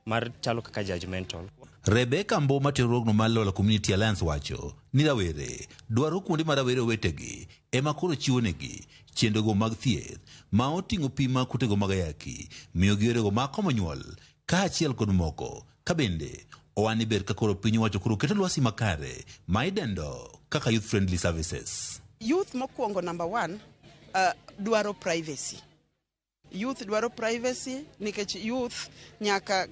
mar chalo kaka judgmental. Rebecca Mboma riwruogno mar Lola Community Alliance wacho ni rawere dwaro kuonde ma rawere owetegi ema koro chiwonegi chenrogo mag thieth ma oting'o pim mag kutego mag ayaki, miyogi yorego mag komo nyuol kaachiel kod moko. Ka bende owa ni ber ka koro piny owacho koro keto lwasi makare ma idendo kaka youth friendly services. Youth mokwongo number one dwaro privacy. Youth dwaro privacy nikech youth nyaka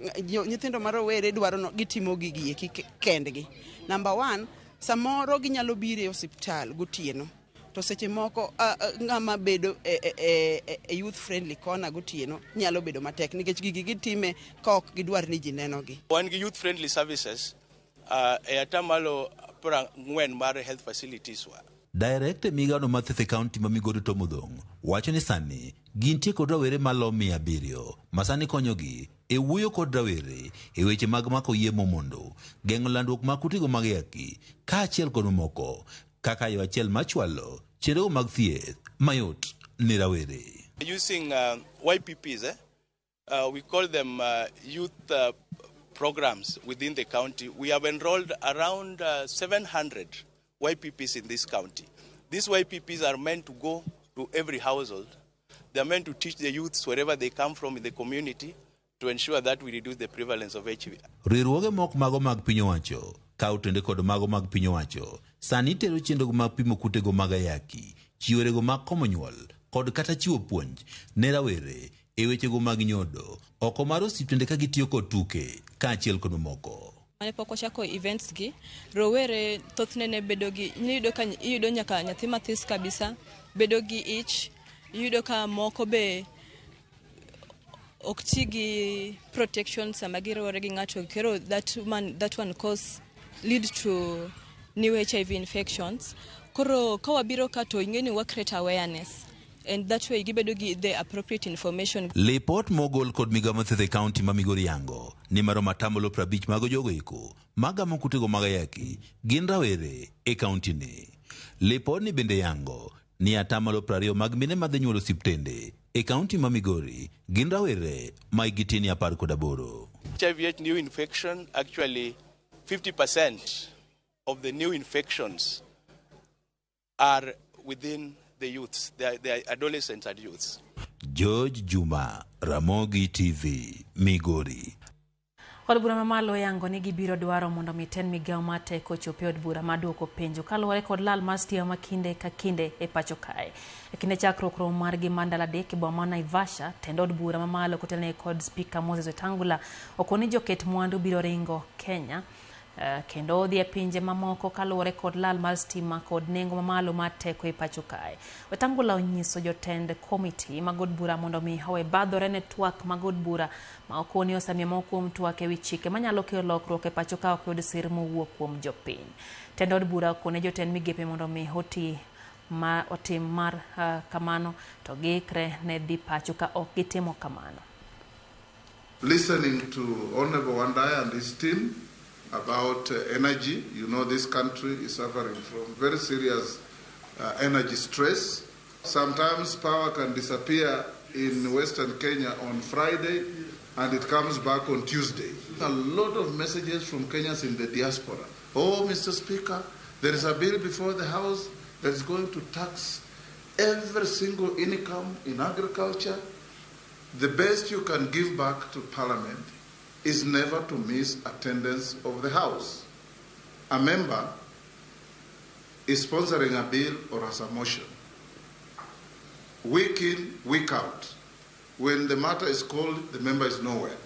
nyithindo ma rowere dwaro no gitimo gigi eki kendgi. Number one, samoro ginyalo biro e osiptal gotieno to seche moko ng'ama bedo e youth friendly corner gotieno nyalo bedo matek nikech gigi gitime ka ok gidwar ni ji nenogi. Wan gi youth friendly services e atamalo 40 mar health facilities wa. Director migao no mar thieth e kaunti ma Migori Tom Odhong wacho ni sani gintie kod rawere malo 700 ma sani konyogi e wuoyo kod rawere e weche mag mako yie momondo, geng'o landruok mag kutego mag ayaki kaachiel kod mamoko kaka yo achiel mar chwalo chenro mag thieth mayot ne rawere. Using YPPs, we call them youth programs within the county. We have enrolled around 700 YPPs in this county. These YPPs are meant to go to every household. They are meant to teach the youths wherever they come from in the community to ensure that we reduce the prevalence of HIV. Riwruoge moko mago mag piny owacho ka otende kod mago mag piny owacho sani tero chenro mag pimo kutego mag ayaki, chiwo mag komo nyuol kod kata chiwo puonj ne rawere e wechego mag nyodo oko mar osiptende ka gitiyo kod tuke kaachiel kod mamoko. Mane pok wachako events gi, rowere thothne ne bedo gi, iyudo nyaka nyathi mathis kabisa bedo gi ich, iyudo ka moko be ok ti gi protection sama giriwore gi ng'ato, koro that one cause lead to new HIV infections. Koro ka wabiro ka to ing'e ni wa create awareness and that way gibedo gi the appropriate information. Lipot mogol kod migao mar thieth e kaunti ma Migori yango ni maromo atamalo 50 mag jogo eko magamo kutego mag ayaki gin rawere e kaunti ni. Lipot ni bende yango ni atamalo 20 mag mine madhi nyuolo osiptende e kaunti ma Migori gin rawere ma hikgi tin 18. HIV new infection, actually 50% of the new infections are within the youths, they are adolescents and youths. George Juma, Ramogi TV, Migori. Od bura mamalo yango ni gibiro dwaro mondo mi tend migao mar teko ochop e od bura mar duoko penjo kaluwore kod lal mar stima ma kinde ka kinde e pacho kae. E kinde chakruok romo margi mar ndalo 3 e boma ma Naivasha, tend od bura mamalo kotelne kod Spika Moses Wetangula okoni joket mwandu biro ringo Kenya kendo dhi e pinje mamoko kaluwore kod lal mar stima kod nengo mamalo mar teko e pacho kae. Wetangula onyiso jotend komiti mag od bura mondo mi owe badhore ne twak mag od bura ma okoni osemiyo moko kuom twak ewi chike manyalo kelo lokruok e pacho ka ok yud sir mowuok kuom jopiny. Tend od bura okone jotend migepe mondo mi otim mar kamano to giikre ne dhi pacho ka ok gitimo kamano. Listening to Honorable Wandai and his team about energy, you know this country is suffering from very serious energy stress. Sometimes power can disappear in Western Kenya on Friday and it comes back on Tuesday. A lot of messages from Kenyans in the diaspora. Oh, Mr. Speaker, there is a bill before the House that is going to tax every single income in agriculture. The best you can give back to Parliament is never to miss attendance of the House. A member is sponsoring a bill or has a motion. Week in, week out. When the matter is called, the member is nowhere.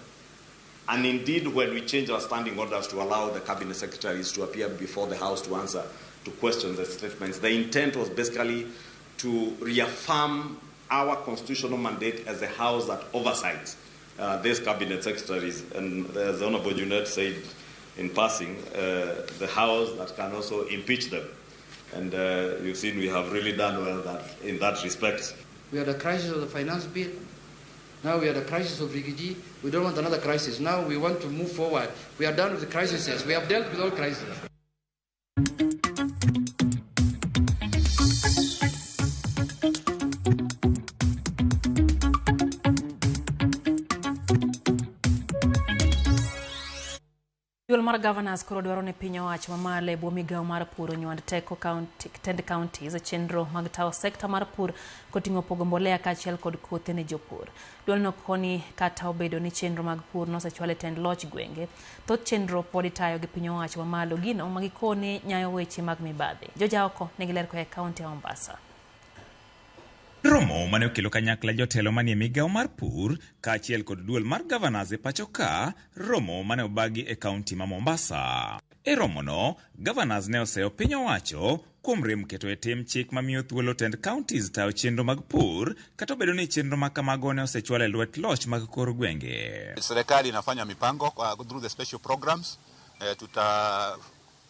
And indeed, when we change our standing orders to allow the cabinet secretaries to appear before the House to answer to questions and statements, the intent was basically to reaffirm our constitutional mandate as a house that oversights these cabinet secretaries. And as Honorable Junet said in passing, the house that can also impeach them. And you've seen we have really done well in that respect. We had a crisis of the finance bill. Now we had a crisis of Rigiji. We don't want another crisis. Now we want to move forward. We are done with the crises. We have dealt with all crises. Duol mar Governors koro dwaro ni piny owacho mamalo e bwo migawo mar pur onywand teko tend counties e chenro mag tayo sekta mar pur koting'o pogo mbolea kaachiel kod kothe ne jopur. Duolno koni kata obedo ni chenro mag pur nosechwal e tend loch gwenge, thoth chenro pod itayo gi piny owacho mamalo, gino ma gikoni nyayo weche mag mibadhi. Jojaoko nigi ler koa e kaunti ya Mombasa. Romo mane okelo kanyakla jotelo manie migawo mar pur kaachiel kod duol mar governors e pacho ka, romo mane obagi e kaunti ma Mombasa. E romono, governors ne oseyo piny owacho kuom rem keto e tim chik mamiyo thuolo tend counties tayo chenro mag pur, kata obedo ni chenro ma kamago ne osechwal e lwet loch mag kor gwenge. Serikali inafanya mipango through the special programs. Tuta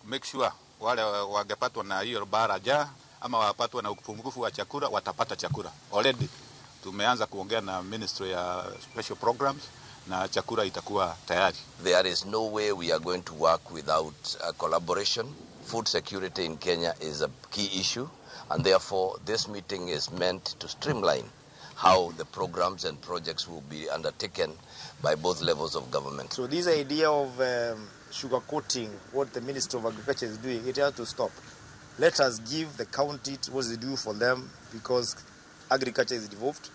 make sure wale wangepatwa na hiyo bara ja ama wapatwa na upungufu wa chakula watapata chakula. Already tumeanza kuongea na Ministry ya Special Programs na chakula itakuwa tayari. There is no way we are going to work without collaboration. Food security in Kenya is a key issue, and therefore this meeting is meant to streamline how the programs and projects will be undertaken by both levels of government. So this idea of sugarcoating what the Ministry of Agriculture is doing, it has to stop. Let us give the county what they do for them, because agriculture is devolved.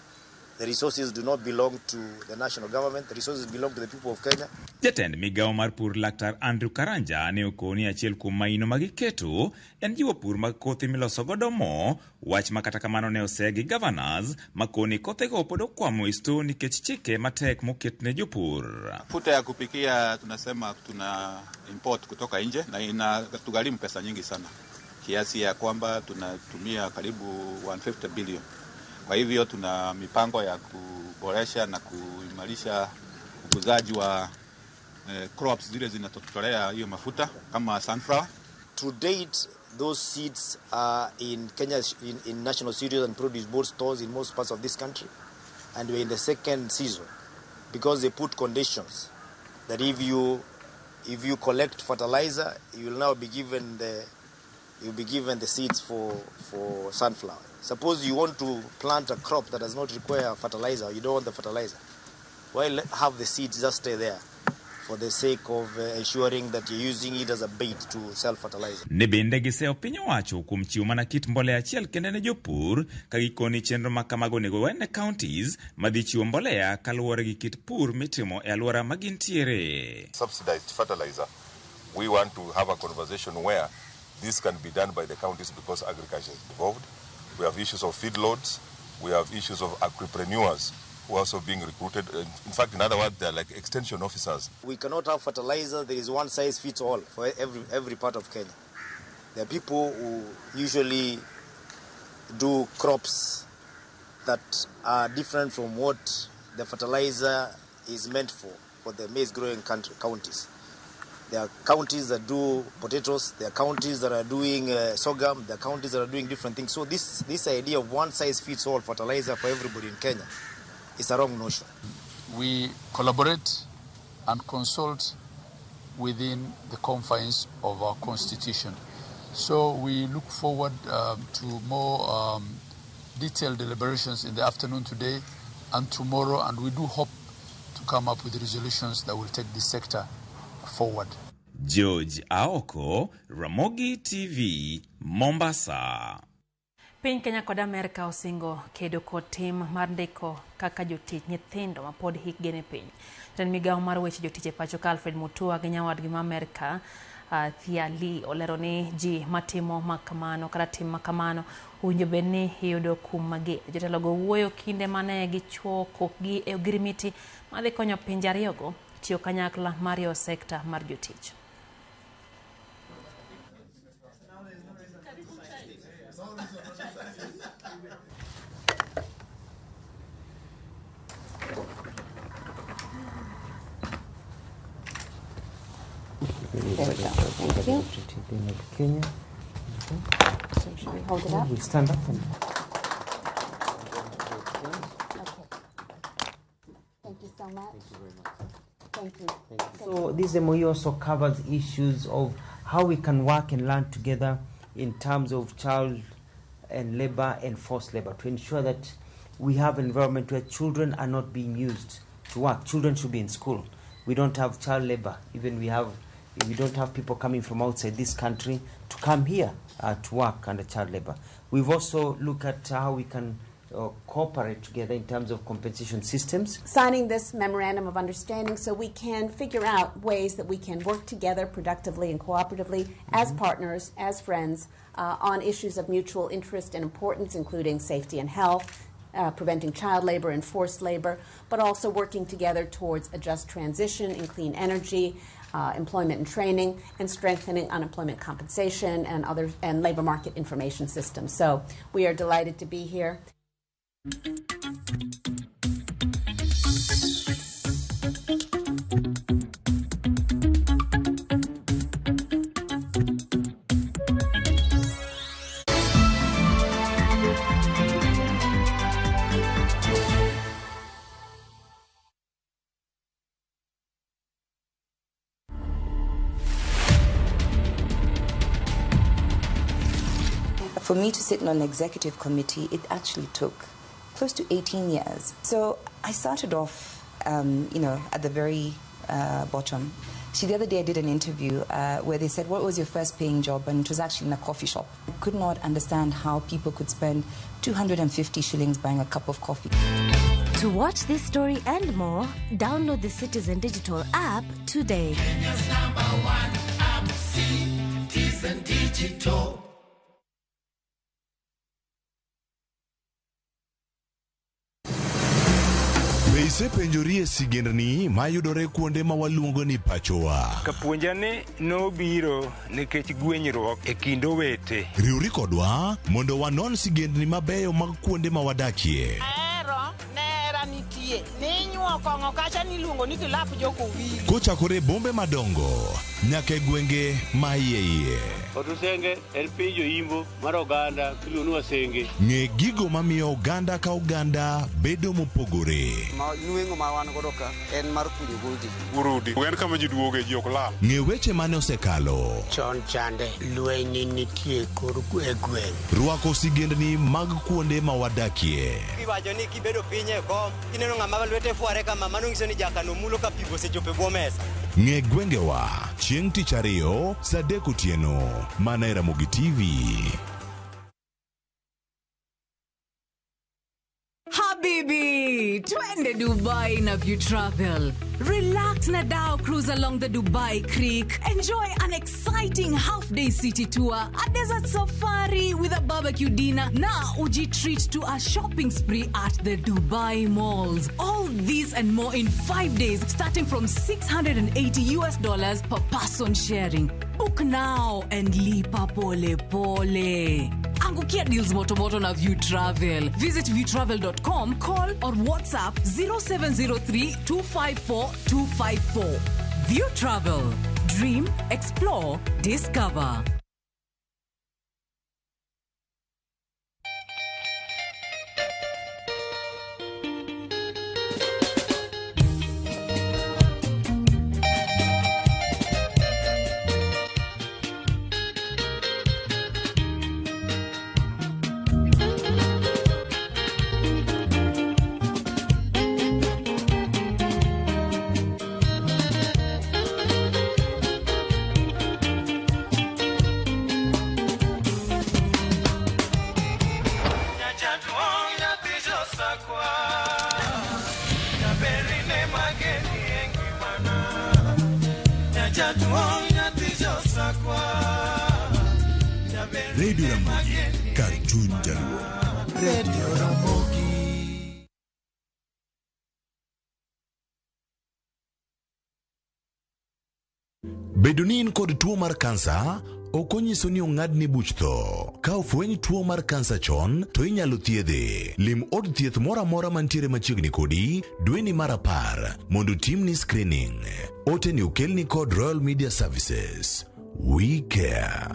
The resources do not belong to the national government. The resources belong to the people of Kenya. Jatend migawo mar pur Laktar Andrew Karanja ne okoni achiel kuom maino magiketo en jiwo pur mag kothe miloso godo mo, wach ma kata kamano ne osegi governors makoni kothego pod okwamo e sto nikech chike matek moket ne jopur. Mafuta ya kupikia tunasema tuna import kutoka nje na inatugharimu pesa nyingi sana, kiasi ya kwamba tunatumia karibu 150 billion. Kwa hivyo tuna mipango ya kuboresha na kuimarisha ukuzaji wa crops zile zinatotolea hiyo mafuta kama sunflower. To date, those seeds are in Kenya, in National Cereals and Produce Board stores in most parts of this country, and we're in the second season because they put conditions that if you collect fertilizer, you will now be given the seeds for sunflower. Suppose you want to plant a crop that does not require fertilizer, you don't want the fertilizer. Why have the seeds just stay there for the sake of ensuring that you're using it as a bait to sell fertilizer. Ne bende giseyo piny owacho kuom chiwo mana kit mbolea achiel kende ne jopur ka gikoni chenro ma kamago onego wene counties madhi chiwo mbolea kaluwore gi kit pur mitimo e alwora ma gintiere. Subsidized fertilizer. We want to have a conversation where this can be done by the counties because agriculture is involved. We have issues of feed loads. We have issues of agripreneurs who are also being recruited. In fact, in other words, they are like extension officers. We cannot have fertilizer. There is one size fits all for every part of Kenya. There are people who usually do crops that are different from what the fertilizer is meant for the maize-growing counties. There are counties that do potatoes, there are counties that are doing sorghum, there are counties that are doing different things. So this idea of one size fits all fertilizer for everybody in Kenya is a wrong notion. We collaborate and consult within the confines of our constitution. So we look forward to more detailed deliberations in the afternoon today and tomorrow, and we do hope to come up with resolutions that will take this sector forward. George Aoko, Ramogi TV, Mombasa. Piny Kenya kod Amerka osingo kedo kod tim mar ndiko kaka jotich nyithindo mapod hikgi ni piny. Jatend migawo mar weche jotich e pacho ka Alfred Mutua gi nyawadgi ma Amerka Thea Lee olero ni ji matimo makamano kata tim makamano owinjo bed ni iyudo kum mager. Jotelogo wuoyo kinde mane gichuo kokgi e ogirimiti madhi konyo pinje ariyogo tiyo kanyakla mar riwo sekta mar jotich. There we go. Thank you. Kenya. So should we hold it up? We stand up and Okay. Thank you so much. Thank you very much. Thank you. So this MOU also covers issues of how we can work and learn together in terms of child and labor and forced labor to ensure that we have an environment where children are not being used to work. Children should be in school. We don't have child labor. Even we don't have people coming from outside this country to come here to work under child labor. We've also looked at how we can cooperate together in terms of compensation systems. Signing this memorandum of understanding so we can figure out ways that we can work together productively and cooperatively as partners, as friends, on issues of mutual interest and importance, including safety and health, preventing child labor and forced labor, but also working together towards a just transition in clean energy, employment and training, and strengthening unemployment compensation and other and labor market information systems. So we are delighted to be here. For me to sit on an executive committee, it actually took close to 18 years. So I started off, at the very bottom. See, the other day I did an interview where they said, what was your first paying job? And it was actually in a coffee shop. I could not understand how people could spend 250 shillings buying a cup of coffee. To watch this story and more, download the Citizen Digital app today. Kenya's number one app, Citizen Digital. Be isepenjorie sigendni mayudore kuonde ma waluongo ni pachowa? Kapuonjane nobiro nikech gwenyruok e kind owete. Riwri kodwa mondo wanon sigendni mabeyo mag kuonde ma wadakie. Ahero nera nitie ninyuo kong'o kacha niluongo ni kilap jokowili. Kochakore e bombe madongo nyaka e gwenge ma iye iye. Otusenge en piny joimbo mar oganda miluongo ni Wasenge. Ng'e gigo mamiyo oganda ka oganda bedo mopogore. Nweng'o ma wan godo ka en mar kunyo goldi. Urudi en kama ji duoge ji ok lal. Ng'e weche mane osekalo. Chon chande lweny nitie kor e gweng'. Rwako sigendni mag kuonde ma wadakie. Iwacho ni kibedo piny e kom kineno ng'ama lwete fware kama mano nyiso ni jakano mulo ka pi osechopo e bwo mesa. Ng'e gwengewa chieng' tich ariyo saa 3 otieno mana e Ramogi TV. Habibi, twende Dubai na View Travel. Relax na dhow cruise along the Dubai Creek. Enjoy an exciting half-day city tour, a desert safari with a barbecue dinner, na uji treat to a shopping spree at the Dubai malls. All this and more in 5 days, starting from $680 US per person sharing. Book now and lipa pole pole. Angukia deals motomoto na View Travel. Visit viewtravel.com, call or WhatsApp 0703 254 254. View Travel. Dream, explore, discover. Radio Ramogi, kar chuny Jaluo. Radio Ramogi. Bedo ni in kod tuo mar kansa Ok onyiso ni ong'adni buch tho. Ka ofweny tuo mar kansa chon, to inyalo thiedhe. Lim od thieth moro amora mantiere machiegni kodi dweni mar 10 mondo timni screening. Ote ni okelni kod Royal Media Services. We care.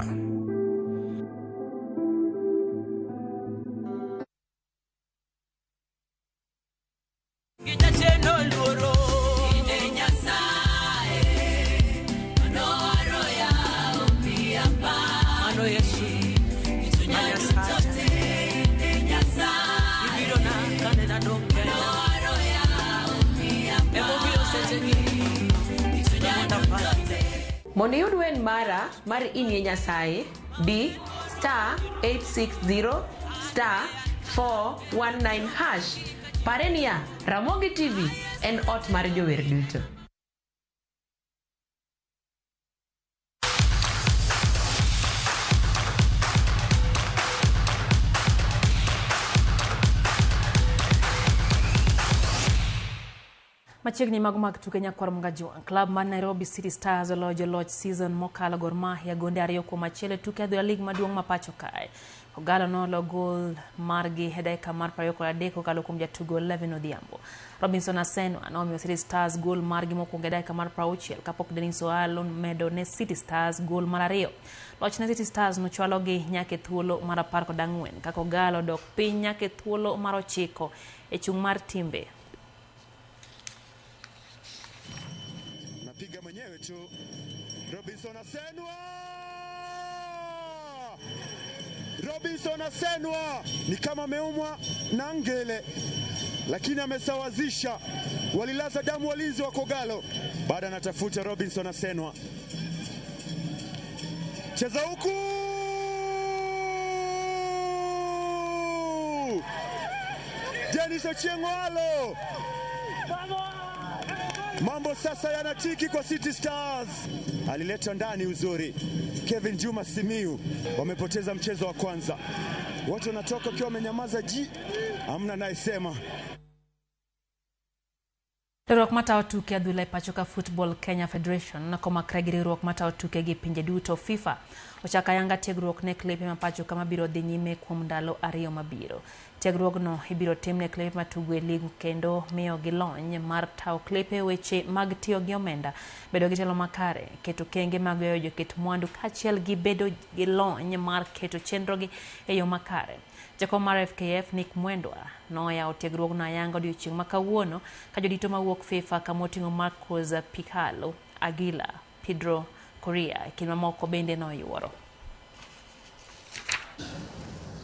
Mondo iyud wer mara mar Inie Nyasaye, di star 860 star 419 hash. Pare niya, Ramogi TV en ot mar jower duto. Machiegni mago mag tuke nyakwar Mgajwang'. Klab mar Nairobi City Stars oloyo joloch season mokalo Gor Mahia gonde 2-1 e tuke adhula lig maduong' ma pacho kae. Kogalo nolo gol margi e dakika mar 23 kokalo kuom jatugo Levin Odhiambo. Robinson Asenwa nomiyo City Stars gol margi mokwongo e dakika mar 60 kapok Dennis Oalo medo ne City Stars gol mar 2. Loch ne City Stars nochwalogi nyaka e thuolo mar 14 ka Kogalo dok piny nyaka e thuolo mar 9 e chung' mar timbe. Napiga mwenyewe tu. Robinson Asenwa! Robinson Asenwa ni kama ameumwa na ngele, lakini amesawazisha. Walilaza damu walinzi wa Kogalo. Baada anatafuta Robinson Asenwa. Cheza huku! Dennis Ochieng Alo! Mambo sasa yanatiki kwa City Stars. Alileta ndani uzuri. Kevin Juma Simiu wamepoteza mchezo wa kwanza. Watu wanatoka wakiwa wamenyamaza ji. Hamna anayesema. Riwruok matayo tuke adhula e pacho ka Football Kenya Federation komakre gi riwruok matayo tuke gi pinje duto FIFA ochako ayanga tiegruok ne klepe ma pacho ka mabiro dhi nyime kuom ndalo 2 mabiro. Tiegruogno ibiro tim ne klepe matugo e lig kendo miyogi lony mar tayo klepe weche mag tiyo gi omenda, bedo gi telo makare, keto kenge mag ywayo joket mwandu kaachiel gi bedo gi lony mar keto chenrogi e yo makare. Jakom mar FKF Nick Mwendwa noyawo tiegruogno ayanga odiochieng' ma kawuono ka jodito mawuok FIFA kamoting'o Marcos Picalo, Aguila, Pedro Correa e kind mamoko bende noyuoro.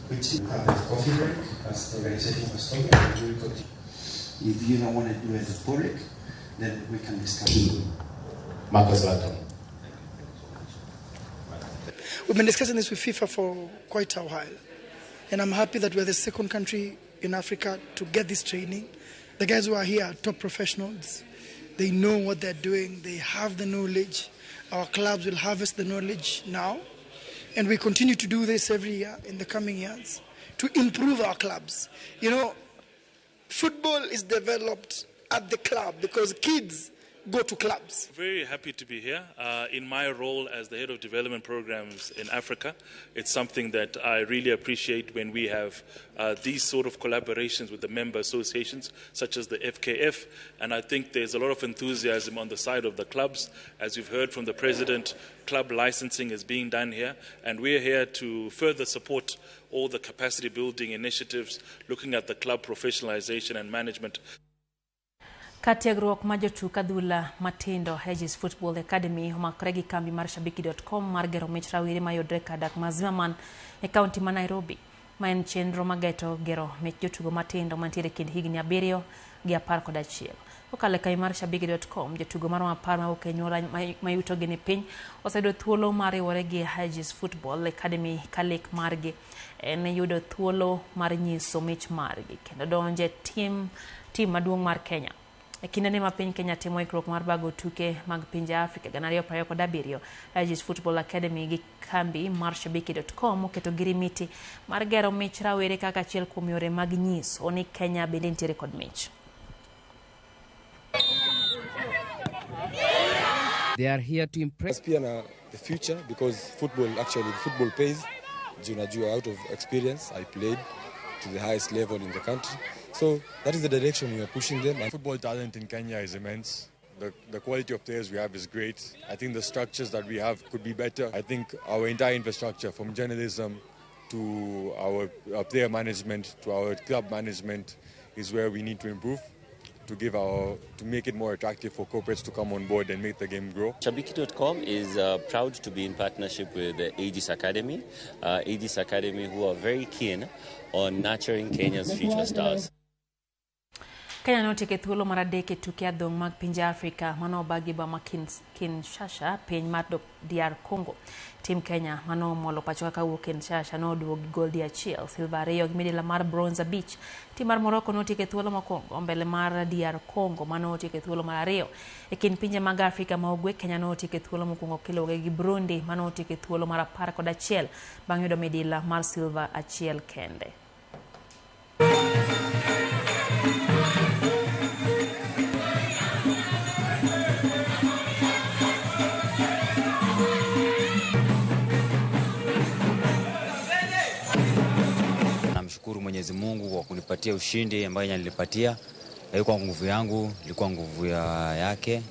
We have a coffee break as the organization was talking, and we will continue. If you don't want to do it as public, then we can discuss. Marcus, welcome. We've been discussing this with FIFA for quite a while, and I'm happy that we're the second country in Africa to get this training. The guys who are here are top professionals. They know what they're doing. They have the knowledge. Our clubs will harvest the knowledge now. And we continue to do this every year in the coming years to improve our clubs. You know, football is developed at the club because kids go to clubs. Very happy to be here. In my role as the head of development programs in Africa, it's something that I really appreciate when we have these sort of collaborations with the member associations, such as the FKF, and I think there's a lot of enthusiasm on the side of the clubs. As you've heard from the president, club licensing is being done here, and we're here to further support all the capacity building initiatives, looking at the club professionalization and management. Ka tiegruok ma jotuk adhula matindo Hedges Football Academy omakore gi kambi mar Shabiki.com mar gero mich rawere mayudre kar dak ma Zimmerman e kaunti ma Nairobi. Ma en chenro mageto gero mich jotugo matindo mantiere e kind higni 7 gi 11. Kokalo e kambi mar Shabiki.com, jotugo maromo 10 mawuok e anyuola mayutogi ni piny oseyudo thuolo mar riwore gi Hedges Football Academy ka lek margi en yudo thuolo mar nyiso mich margi kendo donjo e tim maduong' mar Kenya. E kindeni ma piny Kenya timo ikruok mar bago tuke mag pinje Afrika 2027, Hedges Football Academy gi kambi mar Shabiki.com oketo girimiti mar gero mich rawere kaka achiel kuom yore mag nyiso ni Kenya bende nitiere kod mich. They are here to impress. Pia na the future, because football, actually football pays. Juu out of experience, I played to the highest level in the country. So that is the direction we are pushing them. And football talent in Kenya is immense. The quality of players we have is great. I think the structures that we have could be better. I think our entire infrastructure, from journalism to our player management to our club management, is where we need to improve to make it more attractive for corporates to come on board and make the game grow. Shabiki.com is proud to be in partnership with the Aegis Academy. Aegis Academy, who are very keen on nurturing Kenya's future stars. Kenya notieko thuolo mar adek e tuke adhong' mag pinje Afrika mane obagi boma Kinshasa, piny mar DR Congo. Tim Kenya mane omolo pacho kawuok Kinshasa noduogo gi goldi 1, silver 2 gi midila mar bronze 5. Tim mar Morocco notieko thuolo mokwongo mbele mar DR Congo mane otieko thuolo mar 2. E kind pinje mag Afrika ma ugwe, Kenya notieko thuolo mokwongo kiluwe gi Burundi mane otieko thuolo mar 11 bang' yudo midila mar silver 1 kende. Namshukuru Mwenyezi Mungu kwa kunipatia ushindi ambaye alinipatia. Haikuwa nguvu yangu, ilikuwa nguvu yake.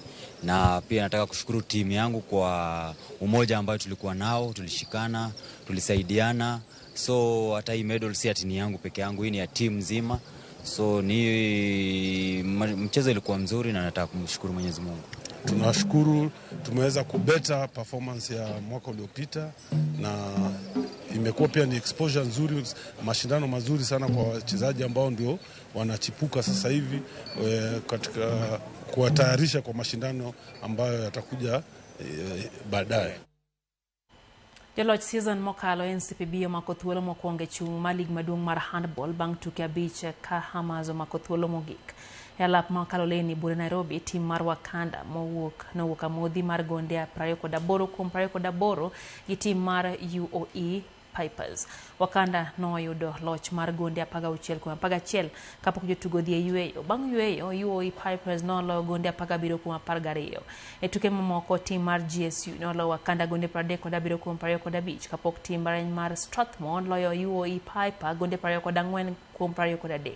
Na pia nataka kushukuru timu yangu kwa umoja ambayo tulikuwa nao, tulishikana, tulisaidiana. So hata hii medal si ati ni yangu peke yangu, hii ni ya timu nzima. So ni mchezo ilikuwa mzuri na nataka kumshukuru Mwenyezi Mungu. Tunashukuru tumeweza kubeta performance ya mwaka uliopita, na imekuwa pia ni exposure nzuri, mashindano mazuri sana kwa wachezaji ambao ndio wanachipuka sasa hivi, katika kuwatayarisha kwa mashindano ambayo yatakuja baadaye. Joloch season mokalo NCPB omako thuolo mokwongo e chung' mar lig maduong' mar handball bang' tuke 5 ka Hammers omako thuolo mogik. E alap ma Kaloleni bure Nairobi, tim mar Wakanda nowuok amodhi mar gonde 28 kuom 28 gi tim mar UOE Pipers. Wakanda noyudo loch mar gonde 16 kuom 11 kapok jotugo dhi e yueyo. Bang' yueyo, UOE Pipers noloyo gonde 17 kuom 12. E tuke mamoko, tim mar GSU noloyo Wakanda gonde 37 kuom 25 kapok tim mar Strathmore loyo UOE Piper gonde 24 kuom 23.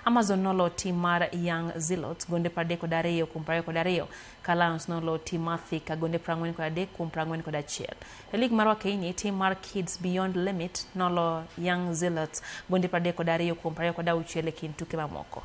Amazon noloyo tim mar Young Zealots gonde 32 kuom 22. Ka Lions noloyo tim mar Thika gonde 43 kuom 41. E lig mar Wakeini, tim mar Kids Beyond Limit nolo Young Zealots gonde 32 kuom 26 e kind tuke mamoko.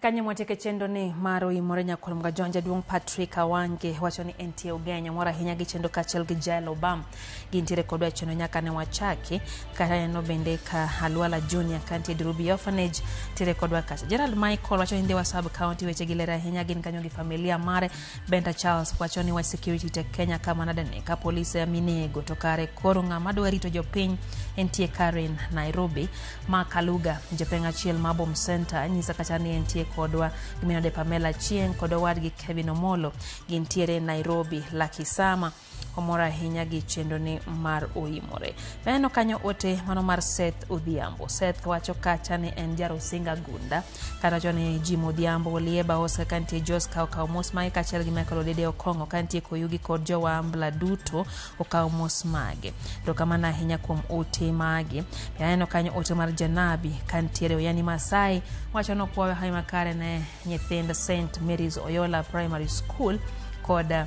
Kanyo mwateke chenro ni mar oimore nyakwar Mgajon jaduong' Patrick Awange wacho ni entie Ugenya mor ahinya gi chenro kaachiel gi Jael Obam gintiere kodwa e chenro nyaka ne wachaki. Kata neno bende ka Alwala Junior kantie Durubi Orphanage tiere kodwa kacha. Gerald Michael wacho ni Ndhiwa Sub County weche gi ler ahinya gin kanyo gi familia mare. Benta Charles wacho ni wach security tek Kenya kama nadane ka polise minego to kare koro ng'ama dwa rito jopiny entie Karen Nairobi. Makaluga japeng' achiel ma Bom Center nyisa kacha ni entie kodwa giminode Pamela Chieng' kod owadgi Kevin Omolo gintiere Nairobi. Lucky Sama omor ahinya gi chenro ni mar oimore. Aneno kanyo ote mano mar Seth Odhiambo. Seth wacho kacha ni en Jarusinga Gunda, kata wacho ni Jim Odhiambo Olieba Oscar kantie Jos okawo mos mage kaachiel gi Michael Odede Okong'o kantie Koyugi kod Jowambla duto okawo mos mage. Erokamano ahinya kuom ote magi. Aneno kanyo ote mar Janabi kantiere Oyani Masai wacho nokwayo hawi makare ne nyithind St Mary's Oyola Primary School kod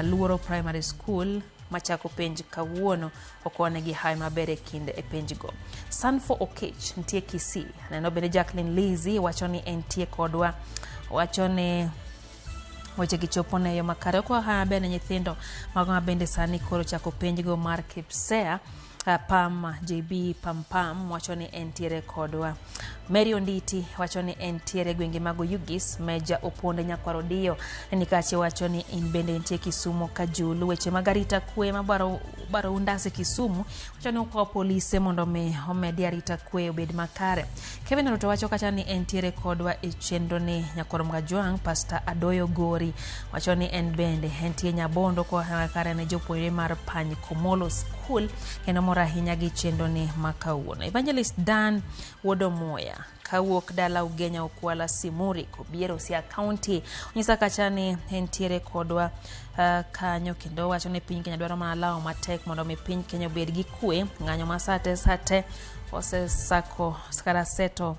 Luoro Primary School machako penj kawuono okonegi hawi maber e kind e penj go. Sanfo Okech nitie Kisii. Aneno bende Jacqueline Lizzy wacho ni entie kodwa, wacho ni weche gi chopo ne yo makare. Okwayo hawi maber ne nyithindo mago ma bende sani koro chako penj go mar KPSEA Pam JB Pam Pam wacho ni entiere kodwa. Mary Onditi wacho ni entiere gwenge mag Oyugis. Meja Oponde Nyakwar Odiyo nikache wacho ni in bende entie Kisumu Kajulu. Weche mag arita kwe mabaro baro undasi Kisumu wacho ni okwayo polise mondo mi omedi arita kwe obed makare. Kevin Ruto wacho kacha ni entiere kodwa e chenro ni. Nyakwar Mgajwang' Pastor Adoyo Gori wacho ni en bende entie Nyabondo kwa kare ne jopuonjre mar Pany Komolo School kendo mor ahinya gi chenro ni ma kawuono. Evangelist Dan Wuod Omuya kawuok dala Ugenya Okwala Simuri Kobiero Siaya County onyisa kacha ni entiere kodwa kanyo kendo wacho ni piny Kenya dwaro mana lawo matek mondo mi piny Kenya obed gi kwe. Ng'anyo ma sate sate osesako kata seto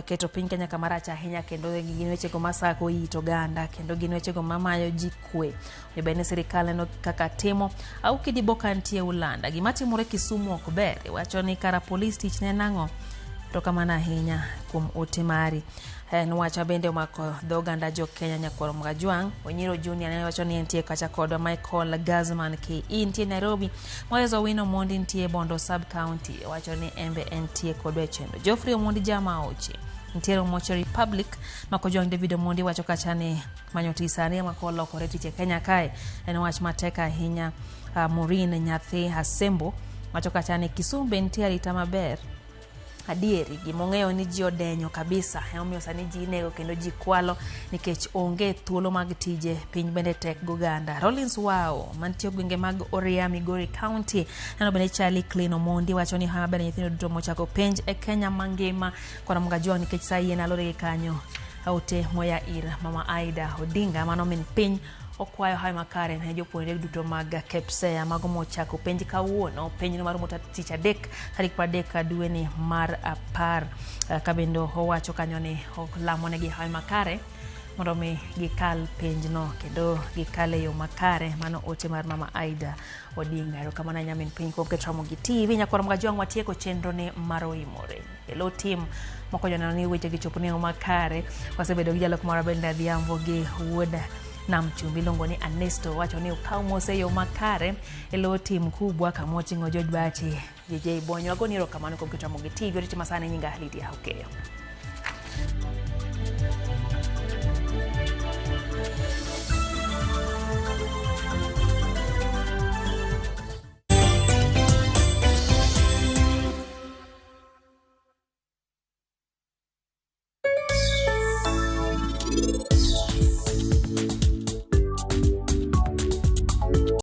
keto piny Kenya kama rach ahinya kendo gin wechego masako it oganda kendo gin wechego mamayo ji kwe. Onego bed ni sirikal neno kaka timo au kidibo ka nitie Ulanda. Gima timore Kisumu ok ber. Iwacho ni kara polis tich ne nang'o? Erokamano ahinya kuom ote mari. En wach bende omako dho oganda jo Kenya Nyakwar Mgajwang'. Onyiro Junior ne wacho ni entie kacha kodwa. Michael Gazman KE nitie Nairobi. Moses Owino Mondi nitie Bondo Sub County. Wacho ni embe entie kodwa e chenro. Geoffrey Omondi Jama Oche nitiere Omoche Republic. Makojwang' David Omondi wacho kacha ni manyo tich sani ema kolokore tich e Kenya kae en wach matek ahinya. Maureen Nyathi Asembo wacho kacha ni Kisumu be nitie arita maber. Adieri gimong'eyo ni ji odenyo kabisa emomiyo sani ji inego kendo ji kwalo nikech onge thuolo mag tije piny bende tek goganda. Rollins Wao mantie gwenge mag Oria Migori County neno bende Charlie Clean Omondi wacho ni hawa bende nyithindo duto mochako penj e Kenya mangima kod Mgajwang' nikech sa yien alore gi kanyo ote moya ir Mama Aida Odinga mano min piny okwayo hawi makare ne jopuonjre duto mag KPSEA mago mochako penj kawuono. Penj no marumo tich adek tarik 30 dweni mar 10 ka bende owacho kanyo ni olamonegi hawi makare mondo mi gikal penjno kendo gikal e yo makare. Mano ote mar Mama Aida Odinga. Erokamano ahinya min piny kuom keto Ramogi TV. Nyakwar Mgajwang' watieko chenro ni mar Oimore. Elo tim mokonyo neno ni weche gi chopo ne yo makare. Wasebedo gi jalok moro bende Adhiambo gi wuod Nam Chumbi iluongo ni Ernesto wacho ni okaw mos e yo makare e lo tim kubwa kamoting'o George Bachi JJ Bonyo. Agoni erokamano kuom keto Ramogi TV. Oriti masani nyinga Lydia Okeyo.